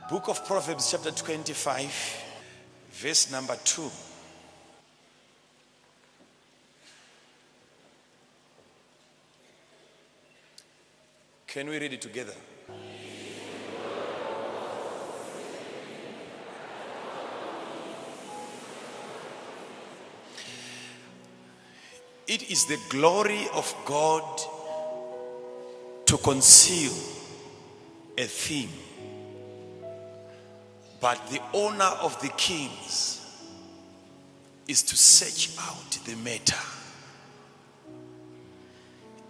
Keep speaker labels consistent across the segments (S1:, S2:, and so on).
S1: Book of Proverbs chapter 25 verse number 2. Can we read it together? It is the glory of God to conceal a thing, but the honor of the kings is to search out the matter.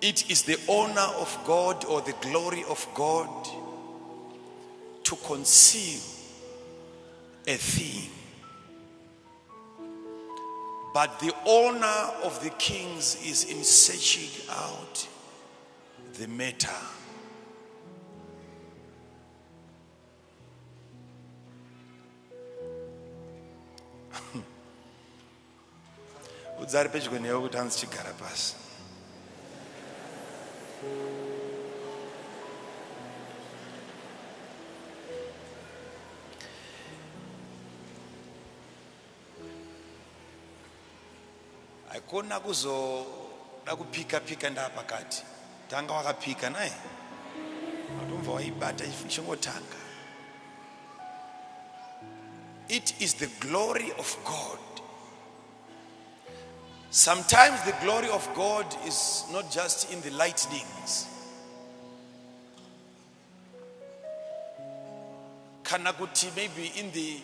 S1: It is the honor of God or the glory of God to conceal a thing. But the honor of the kings is in searching out the matter. Udza ari pedyo newe kuti hanzi chigara pasi. Haikona kuzoda kupika pika ndapakati. Tanga wakapika naye. Watomva waibata ichingotanga. It is the glory of God. Sometimes the glory of God is not just in the lightnings. Kana kuti maybe in the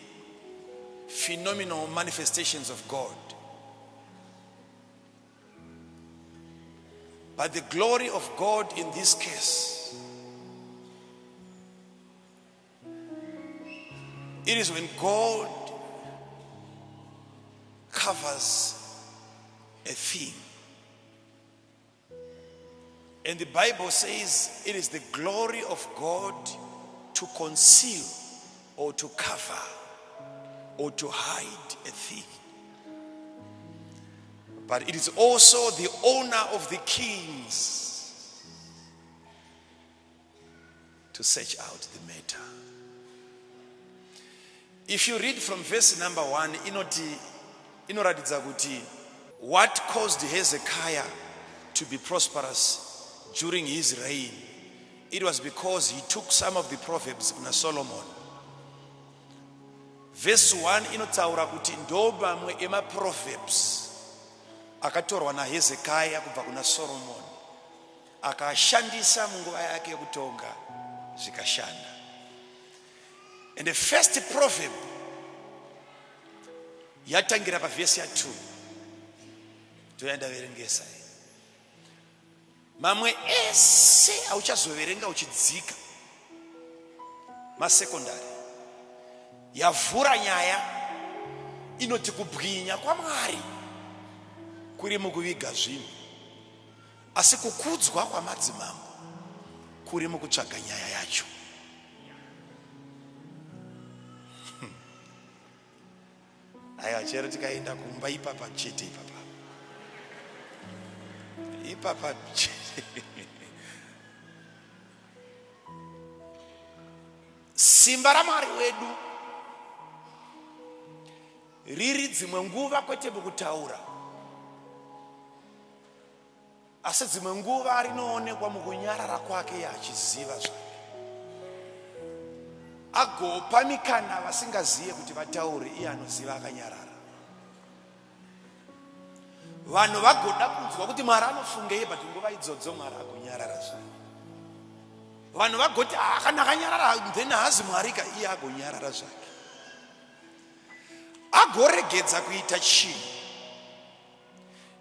S1: phenomenal manifestations of God. But the glory of God in this case, it is when God covers a thing. And the Bible says it is the glory of God to conceal or to cover or to hide a thing. But it is also the honor of the kings to search out the matter. If you read from verse number 1, inoti inoratidza kuti what caused Hezekiah to be prosperous during his reign, it was because he took some of the proverbs kuna Solomon. Verse 1 inotaura kuti ndo mamwe emaproverbs akatorwa naHezekiah kubva kuna Solomon akashandisa munguva yake yekutonga zvikashanda. And the first proverb yatangira pavhesi ya 2 ndoyandaverengesa iyi. Mamwe ese auchazoverenga uchidzika masekondari yavhura nyaya inoti kubwinya kwaMwari kuri mukuviga zvinhu asi kukudzwa kwamadzimambo kuri mukutsvaga nyaya yacho. Aiwa chero tikaenda kumba ipapa chete ipapa ipapa chete. Simba raMwari wedu riri dzimwe nguva kwete mukutaura asi dzimwe nguva rinoonekwa mukunyarara kwake iye achiziva zvake agopa mikana vasingaziye kuti vataure iye anoziva akanyarara. Vanhu vagoda kunzwa kuti Mwari anofungei but nguva idzodzo Mwari agonyarara zvake. Vanhu vagoti ah, kana akanyarara then haazi Mwari ka, iye agonyarara zvake agoregedza kuita chinhu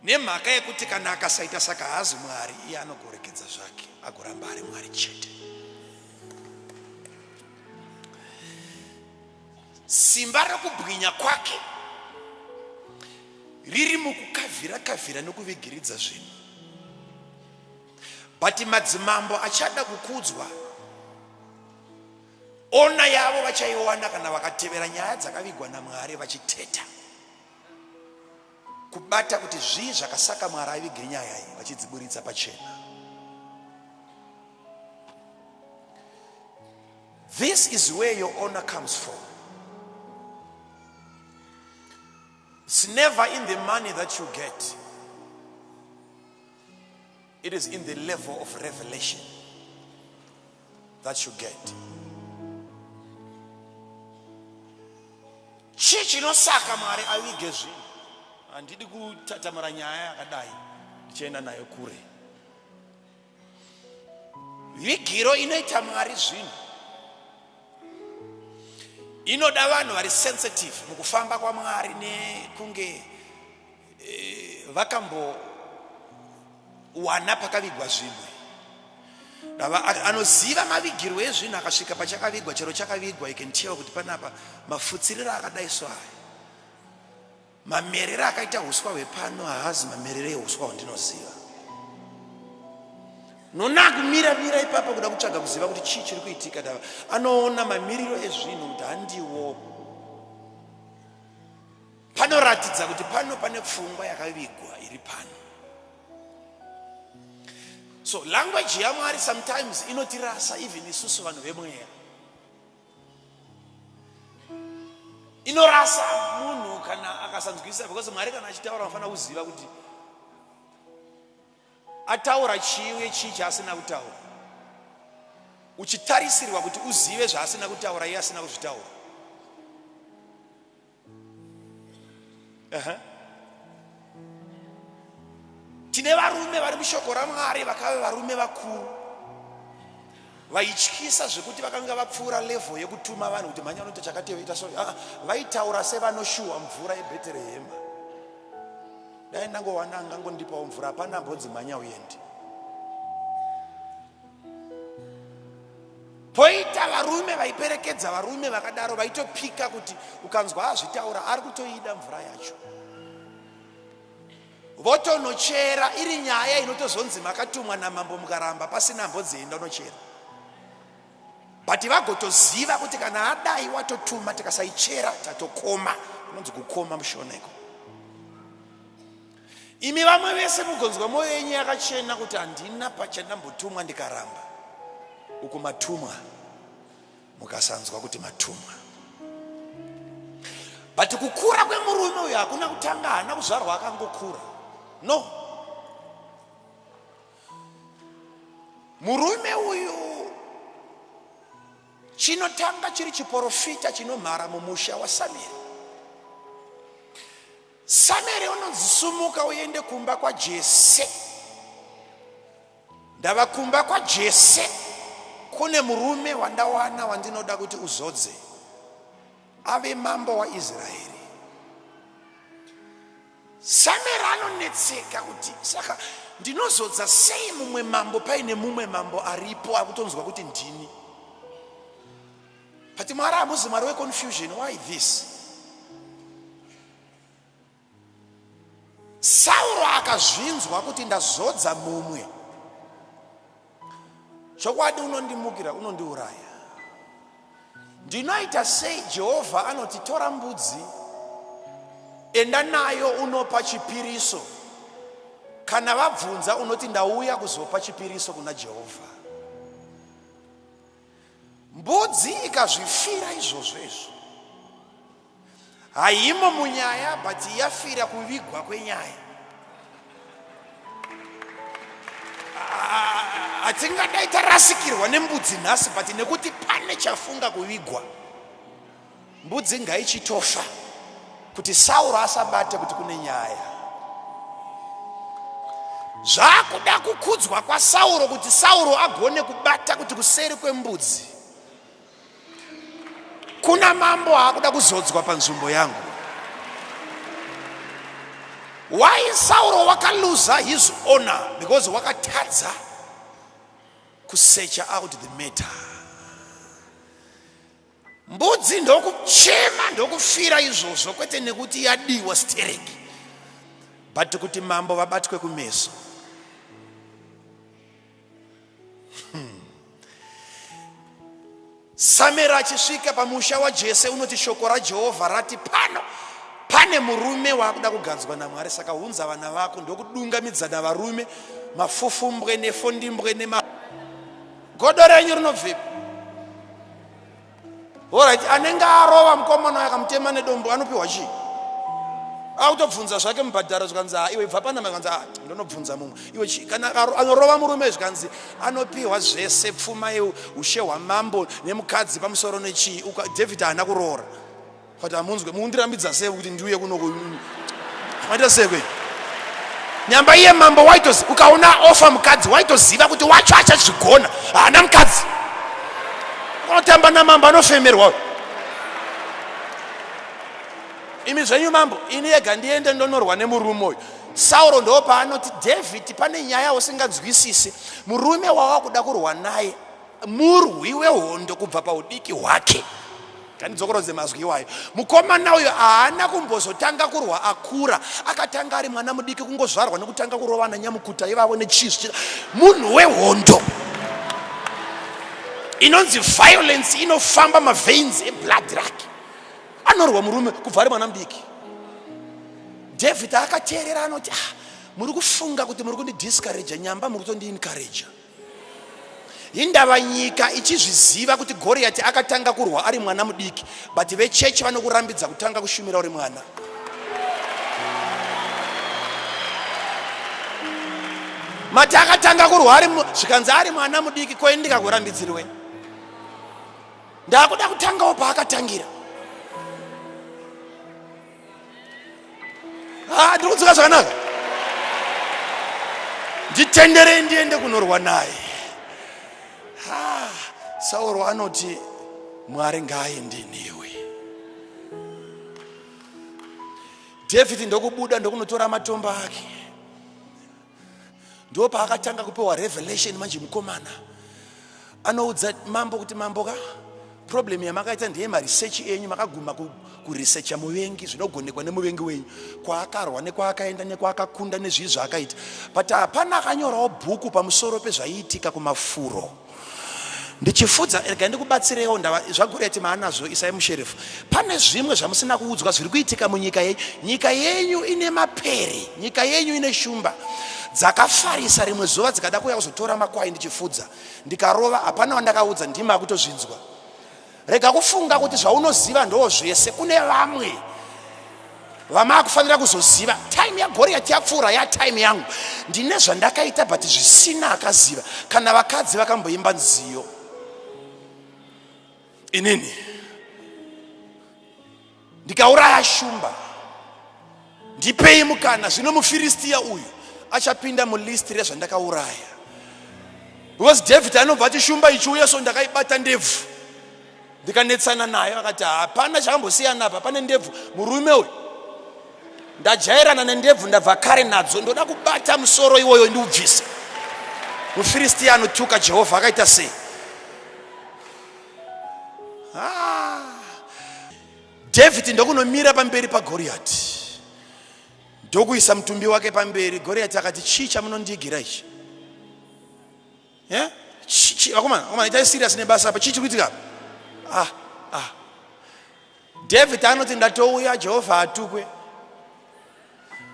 S1: nemhaka yekuti kana akasaita saka haazi Mwari, iye anogoregedza zvake agoramba ari Mwari chete. Simba rekubwinya kwake riri mukukavhira kavhira nokuvigiridza zvinhu. But madzimambo achada kukudzwa, ona yavo vachaiwana kana vakatevera nyaya dzakavigwa naMwari vachiteta kubata kuti zvii zvakasaka Mwari avige nyaya iyi vachidziburitsa pachena. This is where your honor comes from. It's never in the money that you get. It is in the level of revelation that you get. Chii chinosaka Mwari avige zvinhu? Handidi kutatamura nyaya yakadai ndichienda nayo kure. Vigiro inoita Mwari zvinhu inoda vanhu vari sensitive mukufamba kwaMwari nekunge eh, vakambowana pakavigwa zvimwe. Anoziva mavigirwo ezvinhu akasvika pachakavigwa, chero chakavigwa you can tell kuti panapa mafutsiriro akadai so aya Mamerere akaita huswa hwepano haazi mamerere ehuswa hwandinoziva. Nona kumira mira ipapa kuda kutsvaga kuziva kuti chii chiri kuitika dava anoona mamiriro ezvinhu kuti handiwo. Panoratidza kuti pano pane pfungwa yakavigwa iri pano. So language yaMwari sometimes inotirasa even isusu vanhu vemweya. Inorasa munhu kana akasanzwisisa, because Mwari kana achitaura unofanira kuziva kuti ataura chii uye chii chaasina kutaura, uchitarisirwa kuti uzive zvaasina kutaura iye asina kuzvitaura. Tine varume vari mushoko raMwari vakave varume vakuru vaityisa zvekuti vakanga vapfuura level yekutuma vanhu kuti mhanya unoita chakati ita so. Ah, vaitaura sevanoshuwa mvura yeBheterehema. Dai ndangowana angangondipawo mvura, hapana ambonzi mhanya uende. Poita varume vaiperekedza varume vakadaro vaitopika kuti ukanzwa azvitaura ari kutoida mvura yacho, votonochera. Iri nyaya inotozonzi makatumwa namambo mukaramba pasina ambonzi enda unochera, but vagotoziva kuti kana adai watotuma tikasaichera tatokoma. Kunonzi kukoma mushoneko. Imi vamwe vese mugonzwa mwoyo yenyu yakachena kuti handina pachandambotumwa ndikaramba. Uku matumwa mukasanzwa kuti matumwa. But kukura kwemurume uyu hakuna kutanga, haana kuzvarwa akangokura. No. Murume uyu chinotanga chiri chiporofita chinomhara mumusha waSamueri. Samueri unonzi sumuka uende kumba kwaJese. Ndava kumba kwaJese kune murume wandawana wandinoda kuti uzodze ave mambo waIsraeri. Samueri anonetseka kuti saka ndinozodza sei mumwe mambo paine mumwe mambo aripo akutonzwa kuti ndini. But Mwari hamuzi Mwari weconfusion. Why this? Sauro akazvinzwa kuti ndazodza mumwe, chokwadi unondimukira, unondiuraya. Ndinoita sei? Jehovha anoti tora mbudzi, enda nayo unopa chipiriso. Kana vabvunza unoti ndauya kuzopa chipiriso kuna Jehovha. Mbudzi ikazvifira izvozvo izvo haimo munyaya, but yafira kuvigwa kwenyaya. Hatingadai tarasikirwa nembudzi nhasi, but nekuti pane chafunga kuvigwa, mbudzi ngaichitofa kuti Sauro asabate kuti kune nyaya. Zvakuda kukudzwa kwaSauro kuti Sauro agone kubata kuti kuseri kwembudzi kuna mambo aakuda kuzodzwa panzvimbo yangu. Why Sauro wakaluza his honor? Because wakatadza kusearcha out the matter. Mbudzi ndokuchema ndokufira izvozvo, kwete nekuti yadiwa stereki, but kuti mambo vabatwe kumeso. Samueri achisvika pamusha waJese unoti shoko raJehovha rati pano pane murume waakuda kugadzwa naMwari, saka hunza vana vako. Ndokudungamidzana varume mafufumbwe nefondimbwe nema godo renyu rinobvepi? Alright, anenge arova mukomana uyo akamutema nedombo anopiwa chii? Akutobvunza zvake mubhadharo zvikanzi ah, iwe bva panama zvikanzi ah, ndonobvunza mumwe. Iwe chii? Kana anorova murume zvikanzi anopiwa zvese pfuma yeushe hwamambo nemukadzi pamusoro nechii. David haana kuroora. But hamunzwe mundirambidza sei kuti ndiuye kuno maita sei kwe nyamba iye mambo waitozi ukaona ofa mukadzi waitoziva kuti wacho achazvigona haana mukadzi unotamba namambo anofemerwa imi zvenyu mambo ini ega ndiende ndonorwa nemurume uyu sauro ndo paanoti david pane nyaya usinganzwisisi murume wawakuda kurwa naye murwi wehondo kubva paudiki hwake ngandidzokorodze mazwi iwayo mukomana uyo haana kumbozotanga kurwa akura akatanga ari mwana mudiki kungozvarwa nekutanga kurovana nyamukuta ivavo nechii munhu wehondo inonzi violence inofamba maveins eblood rake anorwa murume kubva ari mwana mudiki david akateerera anoti ah, muri kufunga kuti muri kundidiscouraja nyamba muri kutondiencouraja Hindava nyika ichizviziva kuti Goriati akatanga kurwa ari mwana mudiki, but vechechi vanokurambidza kutanga kushumira uri mwana. Mati akatanga kurwa ari zvikanzi ari mwana mudiki, ko ini ndikakurambidzirwe? Ndakuda kutangawo paakatangira. Ah, ndiri kudzoka zvakanaka. Nditenderei ndiende kunorwa naye. Ah, Sauro anoti Mwari ngaaende newe. David ndokubuda ndokunotora matombo ake. Ndipo paakatanga kupiwa revelation manje mukomana anoudza mambo kuti mambo ka problem yamakaita ndeye maresearch enyu makaguma kuresearcha muvengi zvinogonekwa nemuvengi wenyu kwaakarwa nekwaakaenda nekwaakakunda nezvii zvaakaita but hapana akanyorawo bhuku pamusoro pezvaiitika kumafuro ndichifudza rega ndikubatsirewo ndava zvagoreti maanazvo isai musherefu pane zvimwe zvamusina kuudzwa zviri kuitika munyika yenyu nyika yenyu ine mapere nyika yenyu ine shumba dzakafarisa rimwe zuva dzikada kuuya kuzotora makwai ndichifudza ndikarova hapana wandakaudza ndima akutozvinzwa rega kufunga kuti zvaunoziva ndoo zvese kune vamwe vamaakufanira kuzoziva time yagoriyati yapfuura yatime yangu ndine zvandakaita but zvisina akaziva kana vakadzi vakamboimba nziyo inini ndikauraya shumba ndipei mukana zvino mufiristiya uyu achapinda mulist rezvandakauraya because david anobva ati shumba ichiuya so ndakaibata ndebvu ndikanetsana nayo akati hapana chakambosiyana apa pane ndebvu murume uyu ndajairana nendebvu ndabva kare nadzo ndoda kubata musoro iwoyo ndiubvise mufiristiya anotuka jehovha akaita sei ah. David ndokunomira pamberi paGoriati ndokuisa mutumbi wake pamberi. Goriati akati, chii chamunondiigira ichi? Yeah? Vakomana, vakomana, itai serious nebasa apa. Chii chiri kuitika? Ah, ah. David anoti ndatouya, Jehovha atukwe.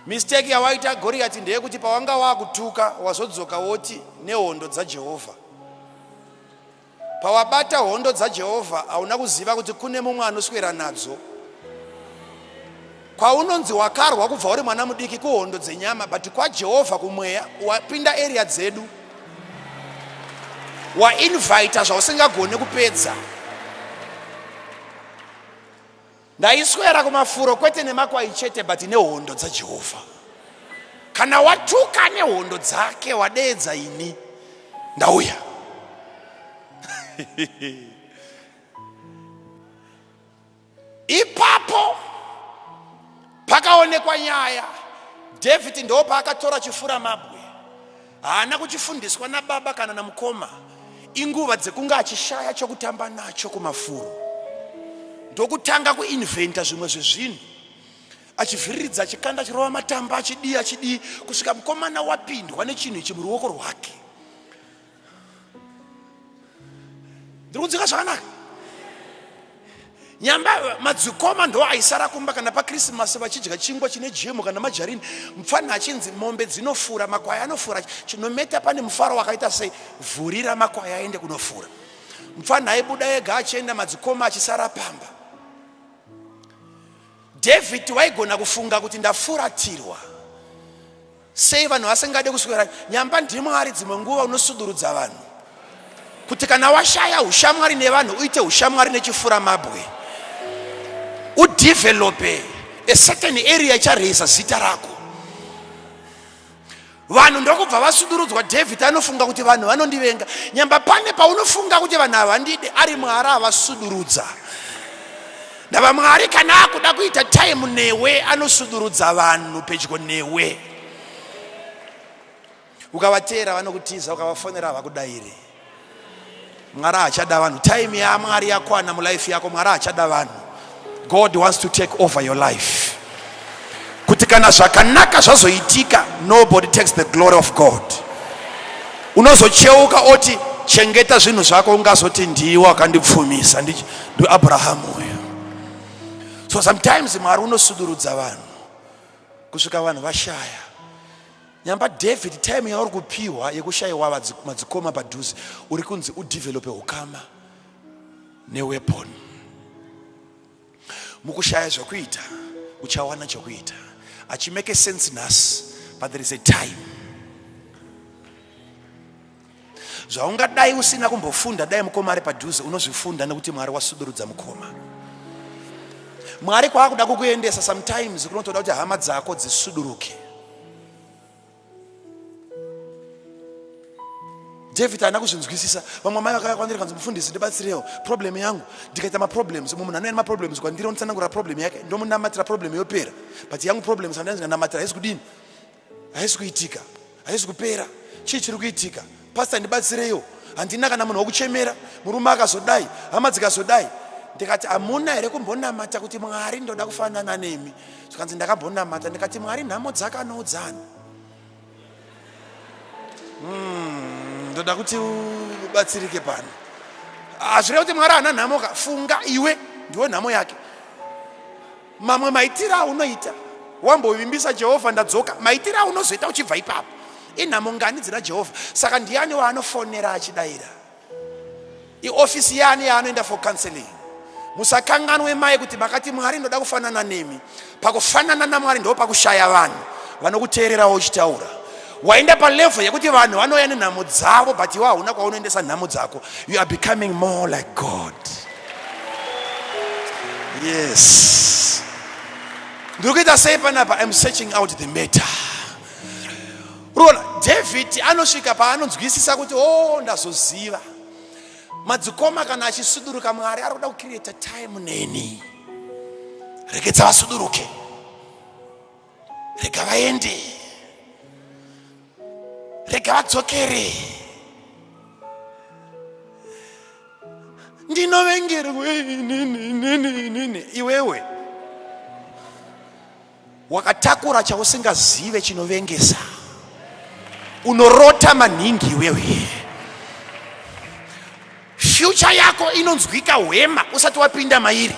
S1: Mistake yawaita Goriati ndeyekuti pawanga wakutuka wazodzoka woti nehondo dzaJehovha. Pawabata hondo dzaJehovha hauna kuziva kuti kune mumwe anoswera nadzo. Kwaunonzi wakarwa kubva uri mwana mudiki kuhondo dzenyama but kwaJehovha kumweya wapinda area dzedu. Wainvita zvausingagone kupedza. Ndaiswera kumafuro kwete nemakwai chete but nehondo dzaJehovha. Kana watuka nehondo dzake wadeedza ini ndauya. Ipapo pakaonekwa nyaya. David ndo paakatora chifura mabwe. Haana kuchifundiswa nababa kana namukoma. Inguva dzekunge achishaya chokutamba nacho kumafuro. Ndokutanga kuinventa zvimwe zvezvinhu. Achivhiriridza, achikanda, achirova matamba, achidii, achidii, kusvika mukomana wapindwa nechinhu ichi muruoko rwake. Ndiri kunzwika zvakanaka? Nyamba madzikoma ndo aisara kumba kana pakrisimasi vachidya chingwa chine jemu kana majarini mupfanha achinzi mombe dzinofura makwai anofura chinometa pane mufaro wakaita sei vhurira makwai aende kunofura. Mupfanha aibuda ega achienda, madzikoma achisara pamba. David waigona kufunga kuti ndafuratirwa sei, vanhu vasingade kuswera. Nyamba ndiMwari, dzimwe nguva unosudurudza vanhu kuti kana washaya ushamwari nevanhu, uite ushamwari nechifura mabwe, udevelope a certain area ichareisa zita rako. Vanhu ndokubva vasudurudzwa. David anofunga kuti vanhu vanondivenga. Nyamba pane paunofunga kuti vanhu havandide, ari Mwari avasudurudza. Ndava Mwari kana akuda kuita time newe, anosudurudza vanhu pedyo newe. Ukavateera vanokutiza, ukavafonera havakudairi. Mwari haachada vanhu. Time yaMwari yakwana mulife yako. Mwari haachada vanhu. God wants to take over your life, kuti kana zvakanaka zvazoitika, nobody takes the glory of God. Unozocheuka oti, "Chengeta zvinhu zvako," ungazoti, "Ndiwo akandipfumisa, ndiAbrahamu uyu." So sometimes Mwari unosudurudza vanhu kusvika vanhu vashaya. Nyamba David, time yauri kupiwa yekushayiwa madzikoma padhuze, uri kunzi udevelope ukama neweapon. Mukushaya zvekuita uchawana chokuita. Achimake sense nhasi, but there is a time zvaungadai usina kumbofunda, dai mukoma ari padhuze, unozvifunda nekuti Mwari wasudurudza mukoma. Mwari kwaakuda kukuendesa, sometimes kunotoda kuti hama dzako dzisuduruke. David haana kuzvinzwisisa. Vamwe mai vakauya kwandiri, kanzi, "Mufundisi, ndibatsirewo, problem yangu, ndikaita maproblems, mumwe munhu anouya nemaproblems kwandiri, onditsanangura problem yake, ndomunamatira, problem yopera. But yangu problem sometimes ndikanamatira haisi kudini, haisi kuitika, haisi kupera. Chii chiri kuitika? Pastor, ndibatsireiwo, handina kana munhu wokuchemera. Murume akazodai, hama dzikazodai." Ndikati, "Hamuna here kumbonamata kuti, 'Mwari, ndoda kufanana nemi?" Zvikanzi, "Ndakambonamata." Ndikati, "Mwari nhamo dzakanoudzani? Ndoda kuti ubatsirike pano. Hazvireva kuti Mwari haana nhamo ka. Funga iwe ndiwe nhamo yake. Mamwe maitiro aunoita, wambovimbisa Jehovha, ndadzoka, maitiro aunozoita uchibva ipapo, inhamo ngani dzina Jehovha? Saka ndiani waanofonera achidayira? Iofisi yani yaanoenda for counseling? Musakanganwe mai kuti makati, 'Mwari, ndoda kufanana nemi.' Pakufanana naMwari ndo pakushaya vanhu vanokuteererawo uchitaura. Waenda palevel yekuti vanhu vanouya nenhamo dzavo, but iwe hauna kwaunoendesa nhamo dzako. You are becoming more like God. Yes, ndiri kuita sei panapa? I'm searching out the matter. Rona David anosvika paanonzwisisa kuti, o oh, ndazoziva madzikoma kana achisuduruka, Mwari ari kuda kucreata time neni. Regedza vasuduruke, rega vaende, rega vadzokere. Ndinovengerwe inini." Iwewe wakatakura chausingazive chinovengesa. Unorota maningi iwewe. Future yako inonzwika hwema usati wapinda mairi.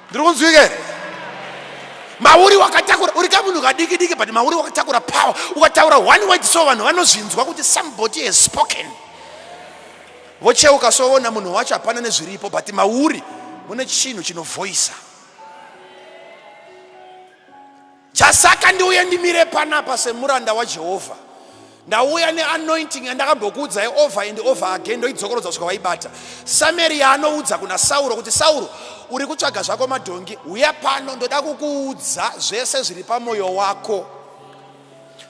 S1: Ndiri kunzwika here? Mauri wakatakura, uri kamunhu kadiki diki, but mauri wakatakura power. Ukataura one word so, vanhu vanozvinzwa kuti somebody has spoken. Vocheuka soona munhu wacho hapana nezviripo, but mauri mune chinhu chinovhoisa. Chasaka ndiuye ndimire panapa semuranda waJehovha, ndauya neanointing yandakambokuudzai over and over again, ndoidzokorodza kusvika waibata. Samueri yaanoudza kuna Sauro kuti, "Sauro, uri kutsvaga zvako madhongi, uya pano, ndoda kukuudza zvese zviri pamwoyo wako.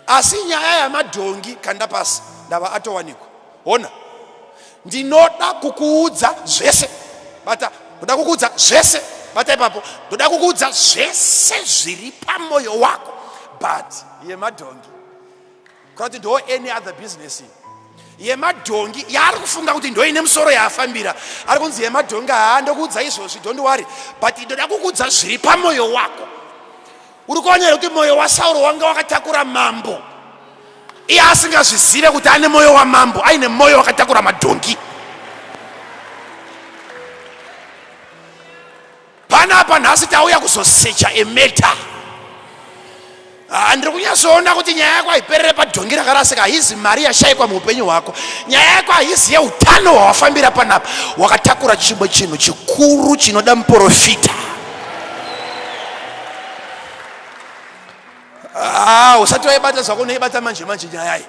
S1: Asi nyaya yamadhongi kanda pasi." Ndava atowanikwa. Hona, ndinoda kukuudza zvese. Bata, ndoda kukuudza zvese. Bata ipapo, ndoda kukuudza zvese zviri pamwoyo wako, but yemadhongi kuti ndo any other business. Yemadhongi yaari kufunga kuti ndo ine musoro yaafambira, ari kunzi yemadhongi, haa, ndokuudza izvozvi, don't worry, but ndoda kukuudza zviri pamwoyo wako. Uri kuona here kuti mwoyo waSauro wanga wakatakura mambo, iye asingazvizive kuti ane mwoyo wamambo, aine mwoyo wakatakura madhongi? Panapa nhasi tauya kuzosecha a matter. Ah, ndiri kunyatsoona kuti nyaya yako haiperere padhongi rakarasika, haizi mari yashaikwa muupenyu hwako. Nyaya yako haizi yeutano hwawafambira panapa. Wakatakura chimwe chinhu chikuru chinoda muprofita. Ah, usati waibata zvako unoibata manje manje nyaya iyi.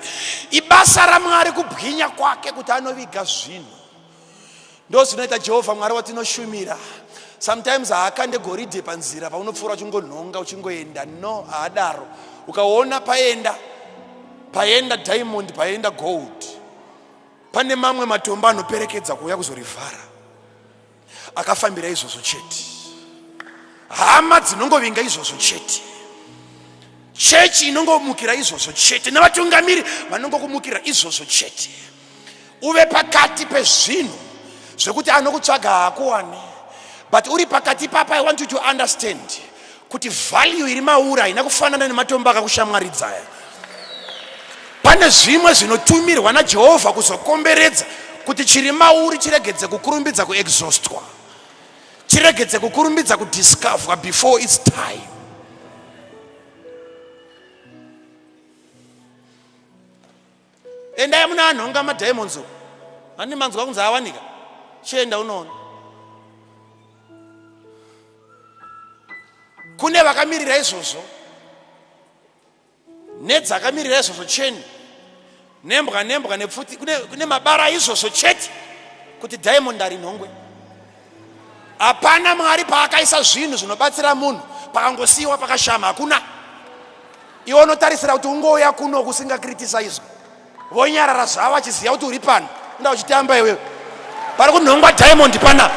S1: Ibasa raMwari kubwinya kwake kuti anoviga zvinhu. Ndozvinoita Jehovha Mwari watinoshumira. Sometimes haakande goridhe panzira paunopfuura uchingonhonga uchingoenda. No, haadaro. Ukaona paenda paenda diamond, paenda gold, pane mamwe matombo anoperekedza kuuya kuzorivhara. Akafambira izvozvo chete. Hama dzinongovinga izvozvo chete. Chechi inongomukira izvozvo chete, nevatungamiri vanongokumukira izvozvo chete. Uve pakati pezvinhu zvekuti anokutsvaga haakuwane, but uri pakati papa. I want you to understand kuti value iri mauri haina kufanana nematombo akakushamwaridza aya. Pane zvimwe zvinotumirwa naJehovha kuzokomberedza kuti chiri mauri chiregedze kukurumbidza kuexhaustwa, chiregedze kukurumbidza kudiscoverwa before its time. Endai muna anhonga madiamonds uko, handi manzwa kunzi awanika, chienda unoona. Kune vakamirira izvozvo, nedzakamirira izvozvo cheni, nembwa nembwa nepfuti, kune, kune mabara izvozvo chete kuti diamond arinhongwe. Hapana Mwari paakaisa zvinhu zvinobatsira munhu pakangosiyiwa pakashama, hakuna. Iwe unotarisira kuti ungouya kuno kusingakritisaidzwa, vonyarara zvavo vachiziva kuti uri pano, unoda uchitamba iwewe. Pari kunhongwa diamond panapa.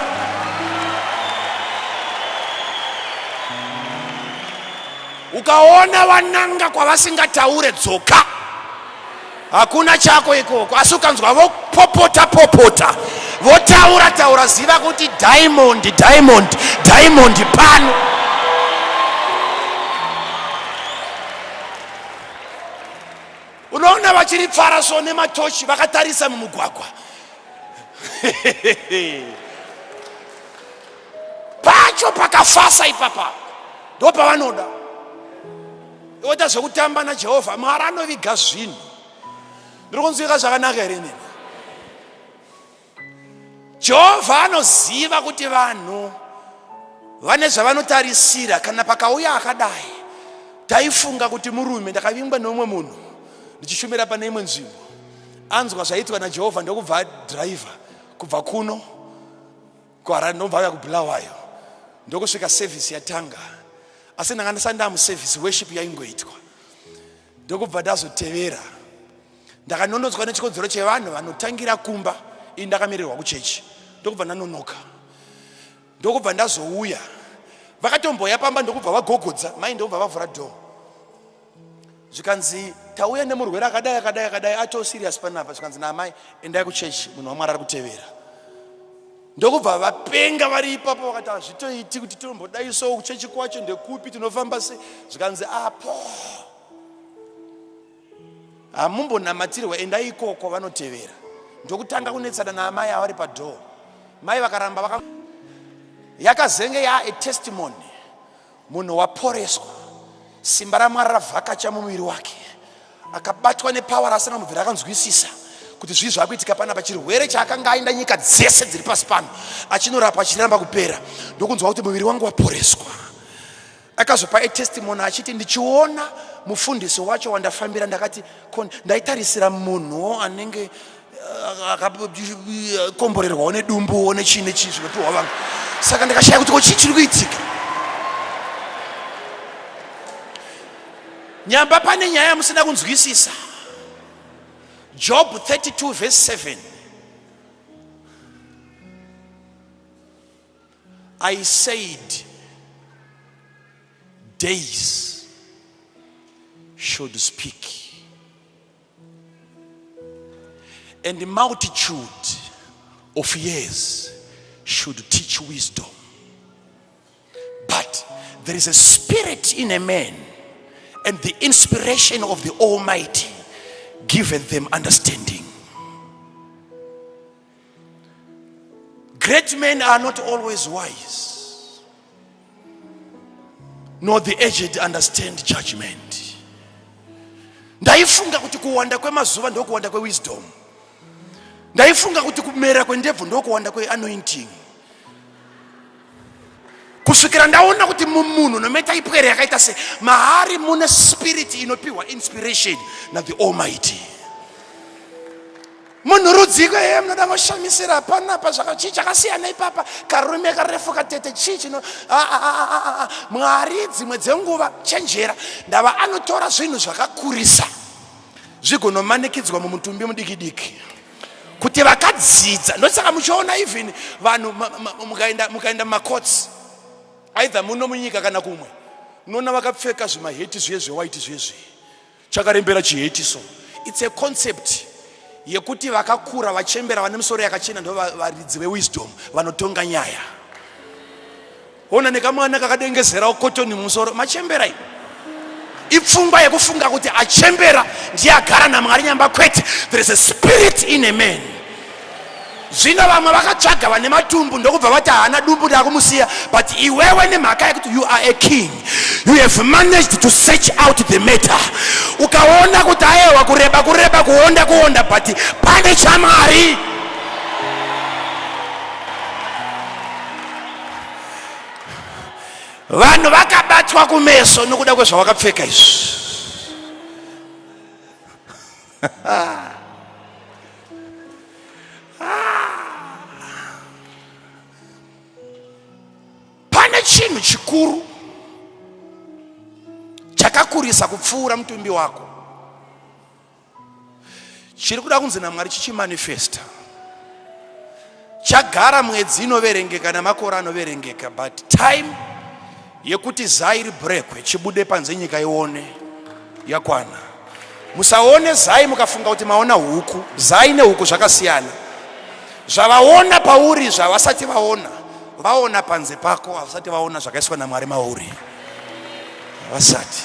S1: Ukaona wananga kwavasingataure, dzoka. Hakuna chako ikoko. Asi ukanzwa vopopota popota, votaura taura, ziva kuti diamond, diamond, diamond pano. Unoona vachiri pfara so nematochi vakatarisa mumugwagwa. Pacho pakafasa ipapa ndopavanoda. Oita zvekutamba naJehovha. Mwari anoviga zvinhu. Ndiri kunzwika zvakanaka here nini? Jehovha anoziva kuti vanhu vane zvavanotarisira. Kana pakauya akadai, taifunga kuti murume, ndakavingwa neumwe munhu ndichishumira pane imwe nzvimbo, anzwa zvaitwa naJehovha ndokubva adhiraivha kubva kuno kuHarare ndobva auya kuBulawayo, ndokusvika service yatanga, asi ndanga ndisati ndamuservice, worship yaingoitwa, ndokubva ndazotevera. Ndakanonotswa nechikonzero chevanhu vanotangira kumba, ini ndakamirirwa kuchechi, ndokubva ndanonoka, ndokubva ndazouya. Vakatomboya pamba ndokubva vagogodza mai, ndokubva vavhura door, zvikanzi tauya nemurwere akadai akadai akadai, ato serious panapa. Zvikanzi naamai, endai kuchechi, munhu waMwari ari kutevera. Ndokubva vapenga vari ipapo, vakati hazvitoiti kuti tombodai so, kuchechi kwacho ndekupi, tinofamba sei? Zvikanzi apo hamumbonamatirwa, endai ikoko vanotevera. Ndokutanga kunetsana naamai avari padhoo, mai vakaramba vaka yakazenge yaa a testimony, munhu waporeswa, simba raMwari ravhakacha mumuviri wake, akabatwa nepower asina mubvira akanzwisisa kuti zvii zvakuitika panapa. Chirwere chaakanga aenda nyika dzese dziri pasi pano achinorapwa achiramba kupera, ndokunzwa kuti muviri wangu waporeswa. Akazopa etestimony achiti, ndichiona mufundisi wacho wandafambira, ndakati ndaitarisira munhuwo anenge akakomborerwawo nedumbuwo nechii nechii zvinopiwa vanhu, saka ndakashaya kuti ko chii chiri kuitika. Nyamba pane nyaya yamusina kunzwisisa. Job 32 verse 7, I said days should speak and the multitude of years should teach wisdom. But there is a spirit in a man, and the inspiration of the Almighty giveth them understanding. Great men are not always wise, nor the aged understand judgment. Ndaifunga kuti kuwanda kwemazuva ndokuwanda kwewisdom. Ndaifunga kuti kumera kwendebvu ndokuwanda kweanointing. Kusvikira ndaona kuti mumunhu nometa ipwere yakaita se maari mune spirit inopiwa inspiration na the Almighty. Munhu rudziko heye munoda ngoshamisira panapa zvaka chii chakasiyana ipapa karume karefu katete chii chino Mwari dzimwe dzenguva chenjera ndava anotora zvinhu zvakakurisa zvigonomanikidzwa mumutumbi mudiki diki kuti vakadzidza. Ndosaka muchiona even vanhu mukaenda mumacourts either muno munyika kana kumwe, unoona vakapfeka zvimaheti zviye zvewaiti zviye zviye chakarembera chiheti. So it's a concept yekuti vakakura vachembera vane misoro yakachena ndo varidzi vewisdom vanotonga nyaya. Ona nekamwana kakadengezerawo kotoni mumusoro, machembera iyi ipfungwa yekufunga kuti achembera ndiye agara naMwari nyamba kwete. There is a spirit in a man. Zvino vamwe vakatsvaga vane matumbu ndokubva vati haana dumbu ndakumusiya, but iwewe nemhaka yekuti you are a king, you have managed to search out the matter. Ukaona kuti ayewa kureba kureba, kuonda kuonda, but pane chaMwari. Vanhu vakabatwa kumeso nokuda kwezvawakapfeka izvi. Pane chinhu chikuru chakakurisa kupfuura mutumbi wako chiri kuda kunzi naMwari chichimanifesta. Chagara mwedzi inoverengeka namakore anoverengeka, but time yekuti zai ribrekwe chibude panze nyika ione yakwana. Musaone zai mukafunga kuti maona huku. Zai nehuku zvakasiyana. Zvavaona pauri zvavasati vaona, vaona panze pako, havasati vaona zvakaiswa naMwari mauri, vasati.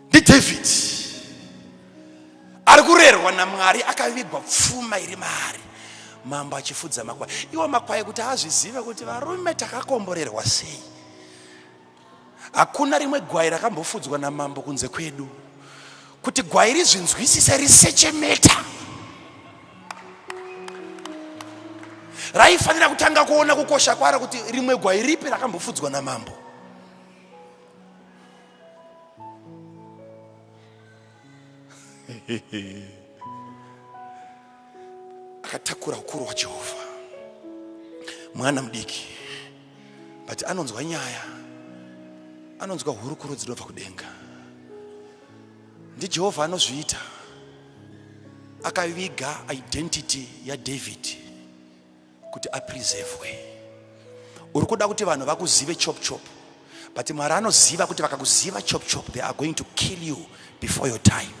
S1: NdiDavid ari kurerwa naMwari, akavigwa pfuma iri maari, mambo achifudza makwai. Iwo makwai kuti azvizive kuti varume takakomborerwa sei. Hakuna rimwe gwai rakambofudzwa namambo kunze kwedu. Kuti gwai rizvinzwisise risechemeta, raifanira kutanga kuona kukosha kwaro kuti rimwe gwai ripi rakambofudzwa namambo. Akatakura ukuru hwaJehovha, mwana mudiki, but anonzwa nyaya, anonzwa hurukuro dzinobva kudenga. NdiJehovha anozviita. Akaviga identity yaDavid kuti apreservwe. Uri kuda kuti vanhu vakuzive chop chop, but Mwari anoziva kuti vakakuziva chop chop, they are going to kill you before your time.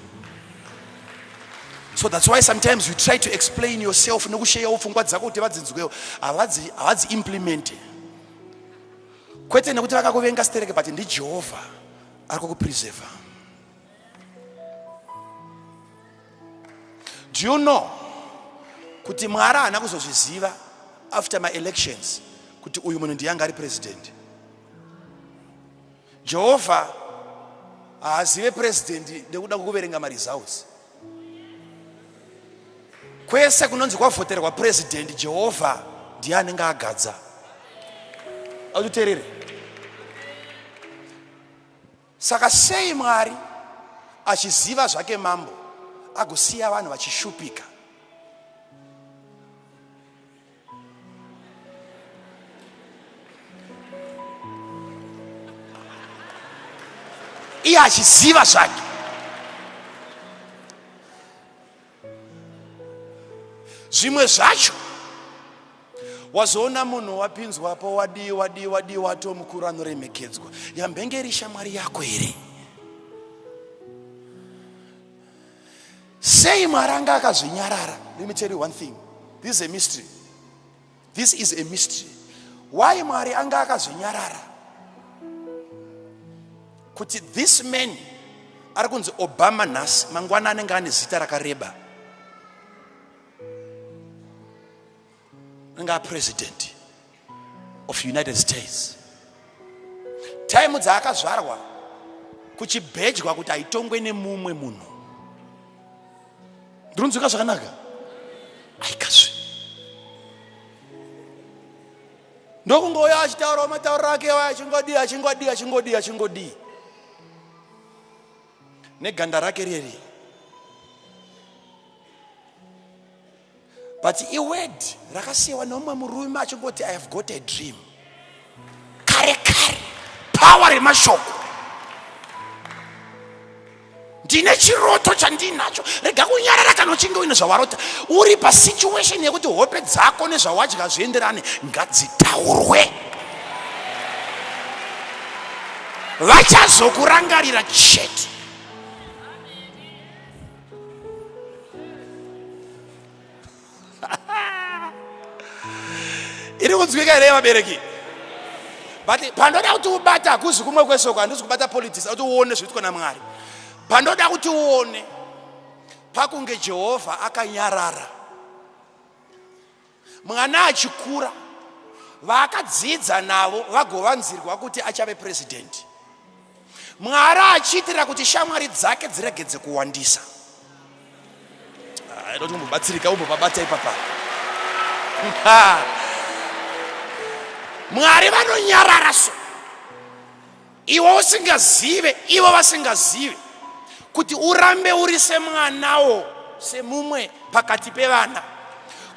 S1: So that's why sometimes you try to explain yourself nokusheyawo pfungwa dzako kuti vadzinzwewo, havadzi implemente. Kwete nekuti vakakuvenga stereke, but ndiJehovha ari kukupreserva. Do you know kuti Mwari haana kuzozviziva after my elections kuti uyu munhu ndiye anga ari president? Jehovha haazive president nekuda kwekuverenga maresults. Kwese kunonzi kwavhoterwa president, Jehovha ndiye anenge agadza. Aututerere. Saka sei Mwari achiziva zvake mambo agosiya vanhu vachishupika? Iye achiziva zvake. Zvimwe zvacho wazoona munhu wapinzwapo, wadii wadii wadii, wato mukuru anoremekedzwa, yambenge iri shamwari yako here? Sei Mwari anga akazvinyarara? Let me tell you one thing, this is a mystery, this is a mystery. Why Mwari anga akazvinyarara kuti this man ari kunzi Obama nhasi, mangwana anenge ane zita rakareba, anenge apresident of United States? Taimu dzaakazvarwa kuchibhejwa kuti haitongwe nemumwe munhu. Ndinonzwika zvakanaka? Aikazve. Ndokungouya achitaurawo matauriro ake waya achingodii achingodii achingodii achingodii neganda rake reri. But iword rakasiyiwa neumwe murume achingoti I have got a dream. Kare kare power remashoko. Ndine chiroto chandinacho. Rega kunyarara kana uchinge uine zvawarota. Uri pasituation yekuti hope dzako nezvawadya zvienderane, ngadzitaurwe. Vachazokurangarira chete. Iri kunzwika here vabereki? But pandoda kuti ubata hakuzi kumwe kwesoko, handisi kubata politics, kuti uone zvinoitwa naMwari. Pandoda kuti uone pakunge Jehovha akanyarara, mwana achikura, vaakadzidza navo vagovanzirwa kuti achave president. Mwari achiitira kuti shamwari dzake dziregedze kuwandisa. Ah, inoda kumbobatsirika umbopabata ipapa. Mwari vanonyarara so iwe usingazive, ivo vasingazive kuti urambe uri semwanawo semumwe pakati pevana,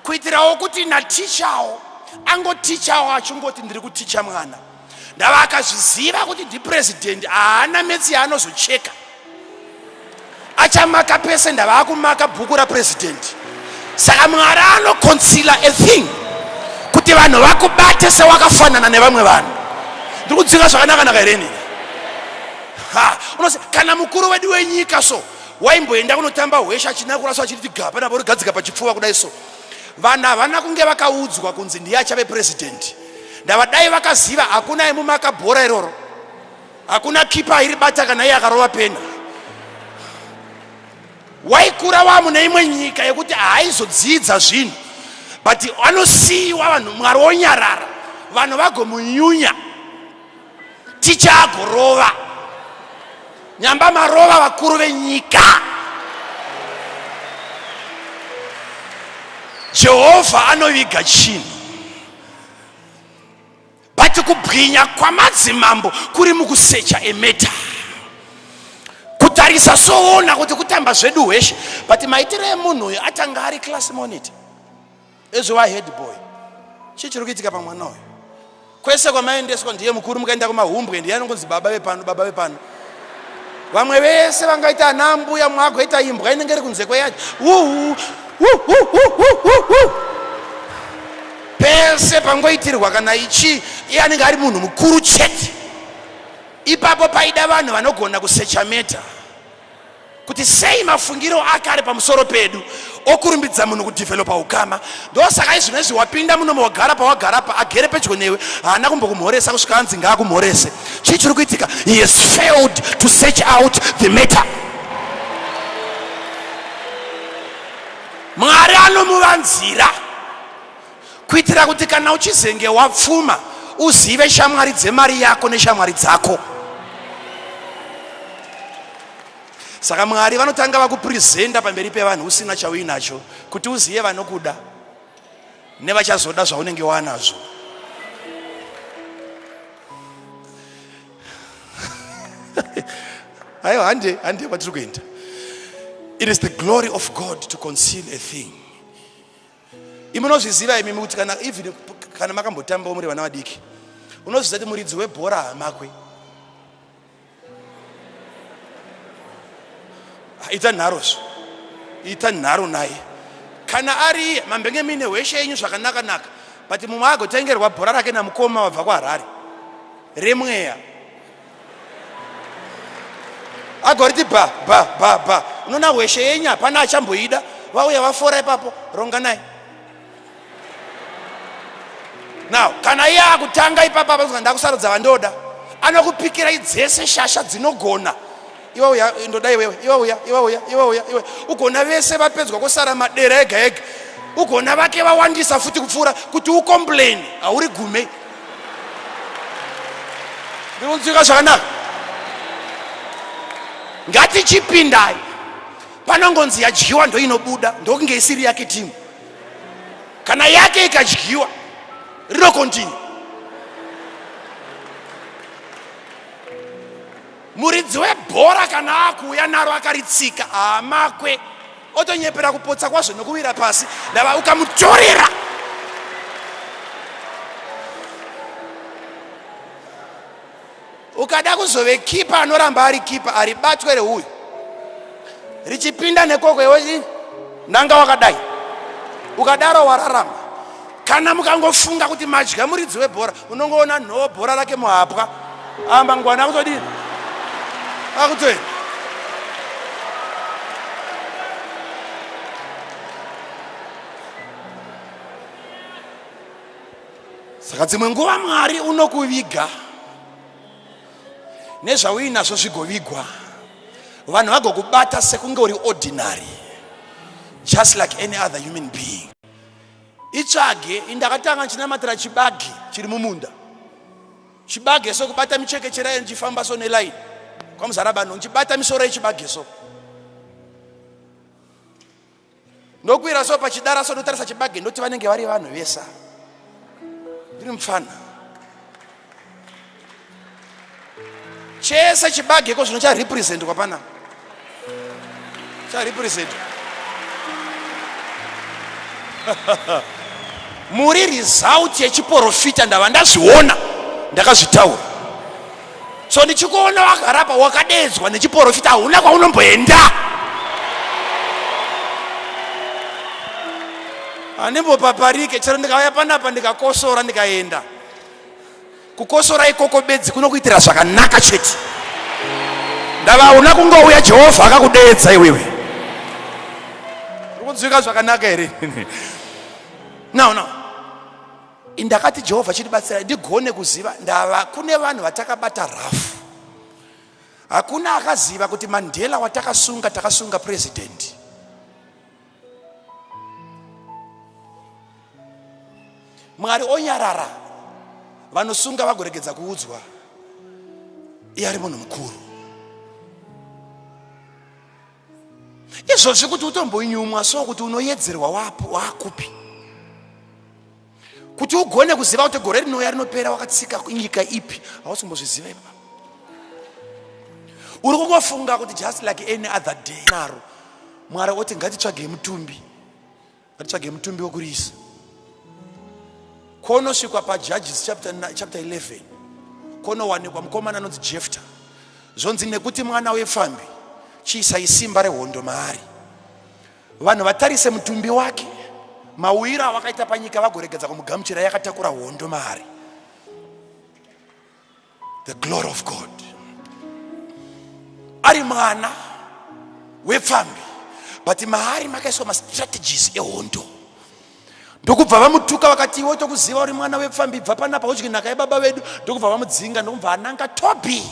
S1: kuitirawo kuti natichawo angotichawo achingoti ndiri kuticha mwana. Ndava akazviziva kuti ndipresident, haana metsi yaanozocheka, achamaka pese. Ndava akumaka bhuku rapresident. Saka Mwari anoconceala a thing kuti vanhu vakubate sewakafanana nevamwe vanhu. Ndiri kudzinga zvakanaka-naka here inini? Ha, unozi kana mukuru wedu wenyika so waimboenda kunotamba hwesha achinakura so achiti gapa napo rigadzika pachipfuva kudai so. Vanhu havana kunge vakaudzwa kunzi ndiye achave president. Ndava dai vakaziva, hakuna aimumaka bhora iroro, hakuna kipa airibata kana iye akarova pena. Waikura wamune imwe nyika yekuti haaizodzidza zvinhu, but anosiyiwa vanhu, Mwari wonyarara, vanhu vagomunyunya, ticha agorova nyamba marova vakuru venyika. Jehovha anoviga chinhu, but kubwinya kwamadzimambo kuri mukusecha emeta, kutarisa soona kuti kutamba zvedu hweshe, but maitiro emunhu uyu atanga ari class monitor ezova head boy. Chii chiri kuitika pamwana uyu? Kwese kwamaendeswa ndiye mukuru, mukaenda kumahumbwe ndiye anongonzi baba vepano, baba vepano. Vamwe vese vangaita ana mbuya, mwagoita imbwa inenge iri kunze kweyaji. Pese pangoitirwa kana ichi, iye anenge ari munhu mukuru chete. Ipapo paida vanhu vanogona kusecha meta kuti sei mafungiro ake ari pamusoro pedu okurumbidza munhu kudhivhelopa ukama. Ndosaka izvino izvi wapinda muno wagara pawagara pa agere pedyo newe, haana kumbokumhoresa kusvika anzi ngaakumhorese. Chii chiri kuitika? He has failed to search out the matter. Mwari anomuvanzira kuitira kuti kana uchizenge wapfuma uzive shamwari dzemari yako neshamwari dzako. Saka Mwari vanotanga vakupresenta pamberi pevanhu usina chauinacho kuti uzive vanokuda nevachazoda zvaunenge wanazvo. Aiwa, hande hande kwatiri kuenda. It is the glory of God to conceal a thing. Imi munozviziva imimi kuti kana even kana makambotambawo muri vana vadiki, unozviziva kuti muridzi webhora hamakwe. Ita nharozvo, ita nharo naye. Kana ari mambenge mine hweshe yenyu zvakanaka naka, but mumwe agotengerwa bhora rake namukoma wabva kuHarare remweya, agoriti ba ba ba ba, unoona hweshe yenyu hapana achamboida. Vauya vafora ipapo, ronganai. Now kana iye akutanga ipapa apa ndakusarudza vandoda, anokupikirai dzese shasha dzinogona. Iwe uya ndoda iwewe, iwe uya, iwe uya, iwe uya, iwe ugona. Vese vapedzwa kusara madera ega ega, ugona vake vawandisa futi kupfuura kuti ucomplain hauri gume. Ndiri kunzwika zvakanaka. Ngatichipindai. Panongonzi yadyiwa ndoinobuda, ndokunge isiri yake timu. Kana yake ikadyiwa, rinokontinue. Muridzi webhora kana akuuya naro akaritsika, haamakwe, otonyepera kupotsa kwazvo nokuwira pasi. Ndava ukamutorera. Ukada kuzove kipa anoramba ari kipa, aribatwe reuyu richipinda nekoko iwe nanga wakadai, ukadaro wararama. Kana mukangofunga kuti madya muridzi webhora, unongoona nhoo bhora rake muhapwa, mangwana akutodini, akutoenda. Saka dzimwe nguva Mwari unokuviga nezvauinazvo zvigovigwa, vanhu vagokubata sekunge uri ordinary, just like any other human being. Itsvage. Indakatanga ndichinamatira chibage chiri mumunda, chibage so, kubata michekechera iyo, ndichifamba so nelaini kwaMuzarabano, ndichibata misoro yechibage so, ndokwira so pachidara so, ndotarisa chibage, ndoti vanenge vari vanhu vesa. Ndiri mufana, chese chibage ko zvino charepresentwa panapa, charepresentwa muri result yechiprofita. Ndava ndazviona, ndakazvitaura. So ndichikuona wakarapa, wakadedzwa nechiprofita, hauna kwaunomboenda. Handimbopaparike. Chero ndikauya panapa ndikakosora, ndikaenda, kukosora ikoko bedzi kunokuitira zvakanaka chete. Ndava una kungouya, Jehovha akakudeedza iwewe. Uri kunzwika zvakanaka here? No, no, indakati Jehovha chitibatsira ndigone kuziva. Ndava kune vanhu vatakabata rafu, hakuna akaziva kuti Mandela watakasunga, takasunga president. Mwari onyarara, vanosunga vagoregedza kuudzwa. Iye ari munhu mukuru. Izvozvi kuti utombonyumwa so, kuti unoyedzerwa wakupi, kuti ugone kuziva kuti gore rinouya rinopera wakatsika nyika ipi, hausi kumbozviziva ipapa. Uri kungofunga kuti just like any other day naro. Mwari oti ngatitsvagei mutumbi, ngatitsvagei mutumbi wekurisa. Konosvikwa paJudges chapter 11, konowanikwa mukomana anonzi Jefta. Zvonzi nekuti mwana wepfambi, chiisai simba rehondo maari. Vanhu vatarise mutumbi wake, mauyiro awakaita panyika, vagoregedza kumugamuchira, yakatakura hondo maari, the glory of God. Ari mwana wepfambi, but maari makaiswa mastrategies ehondo. Ndokubva vamutuka, vakati, "Iwe tokuziva uri mwana wepfambi, bva panapa udye nhaka yebaba vedu." Ndokubva vamudzinga, ndokubva ananga Tobhi.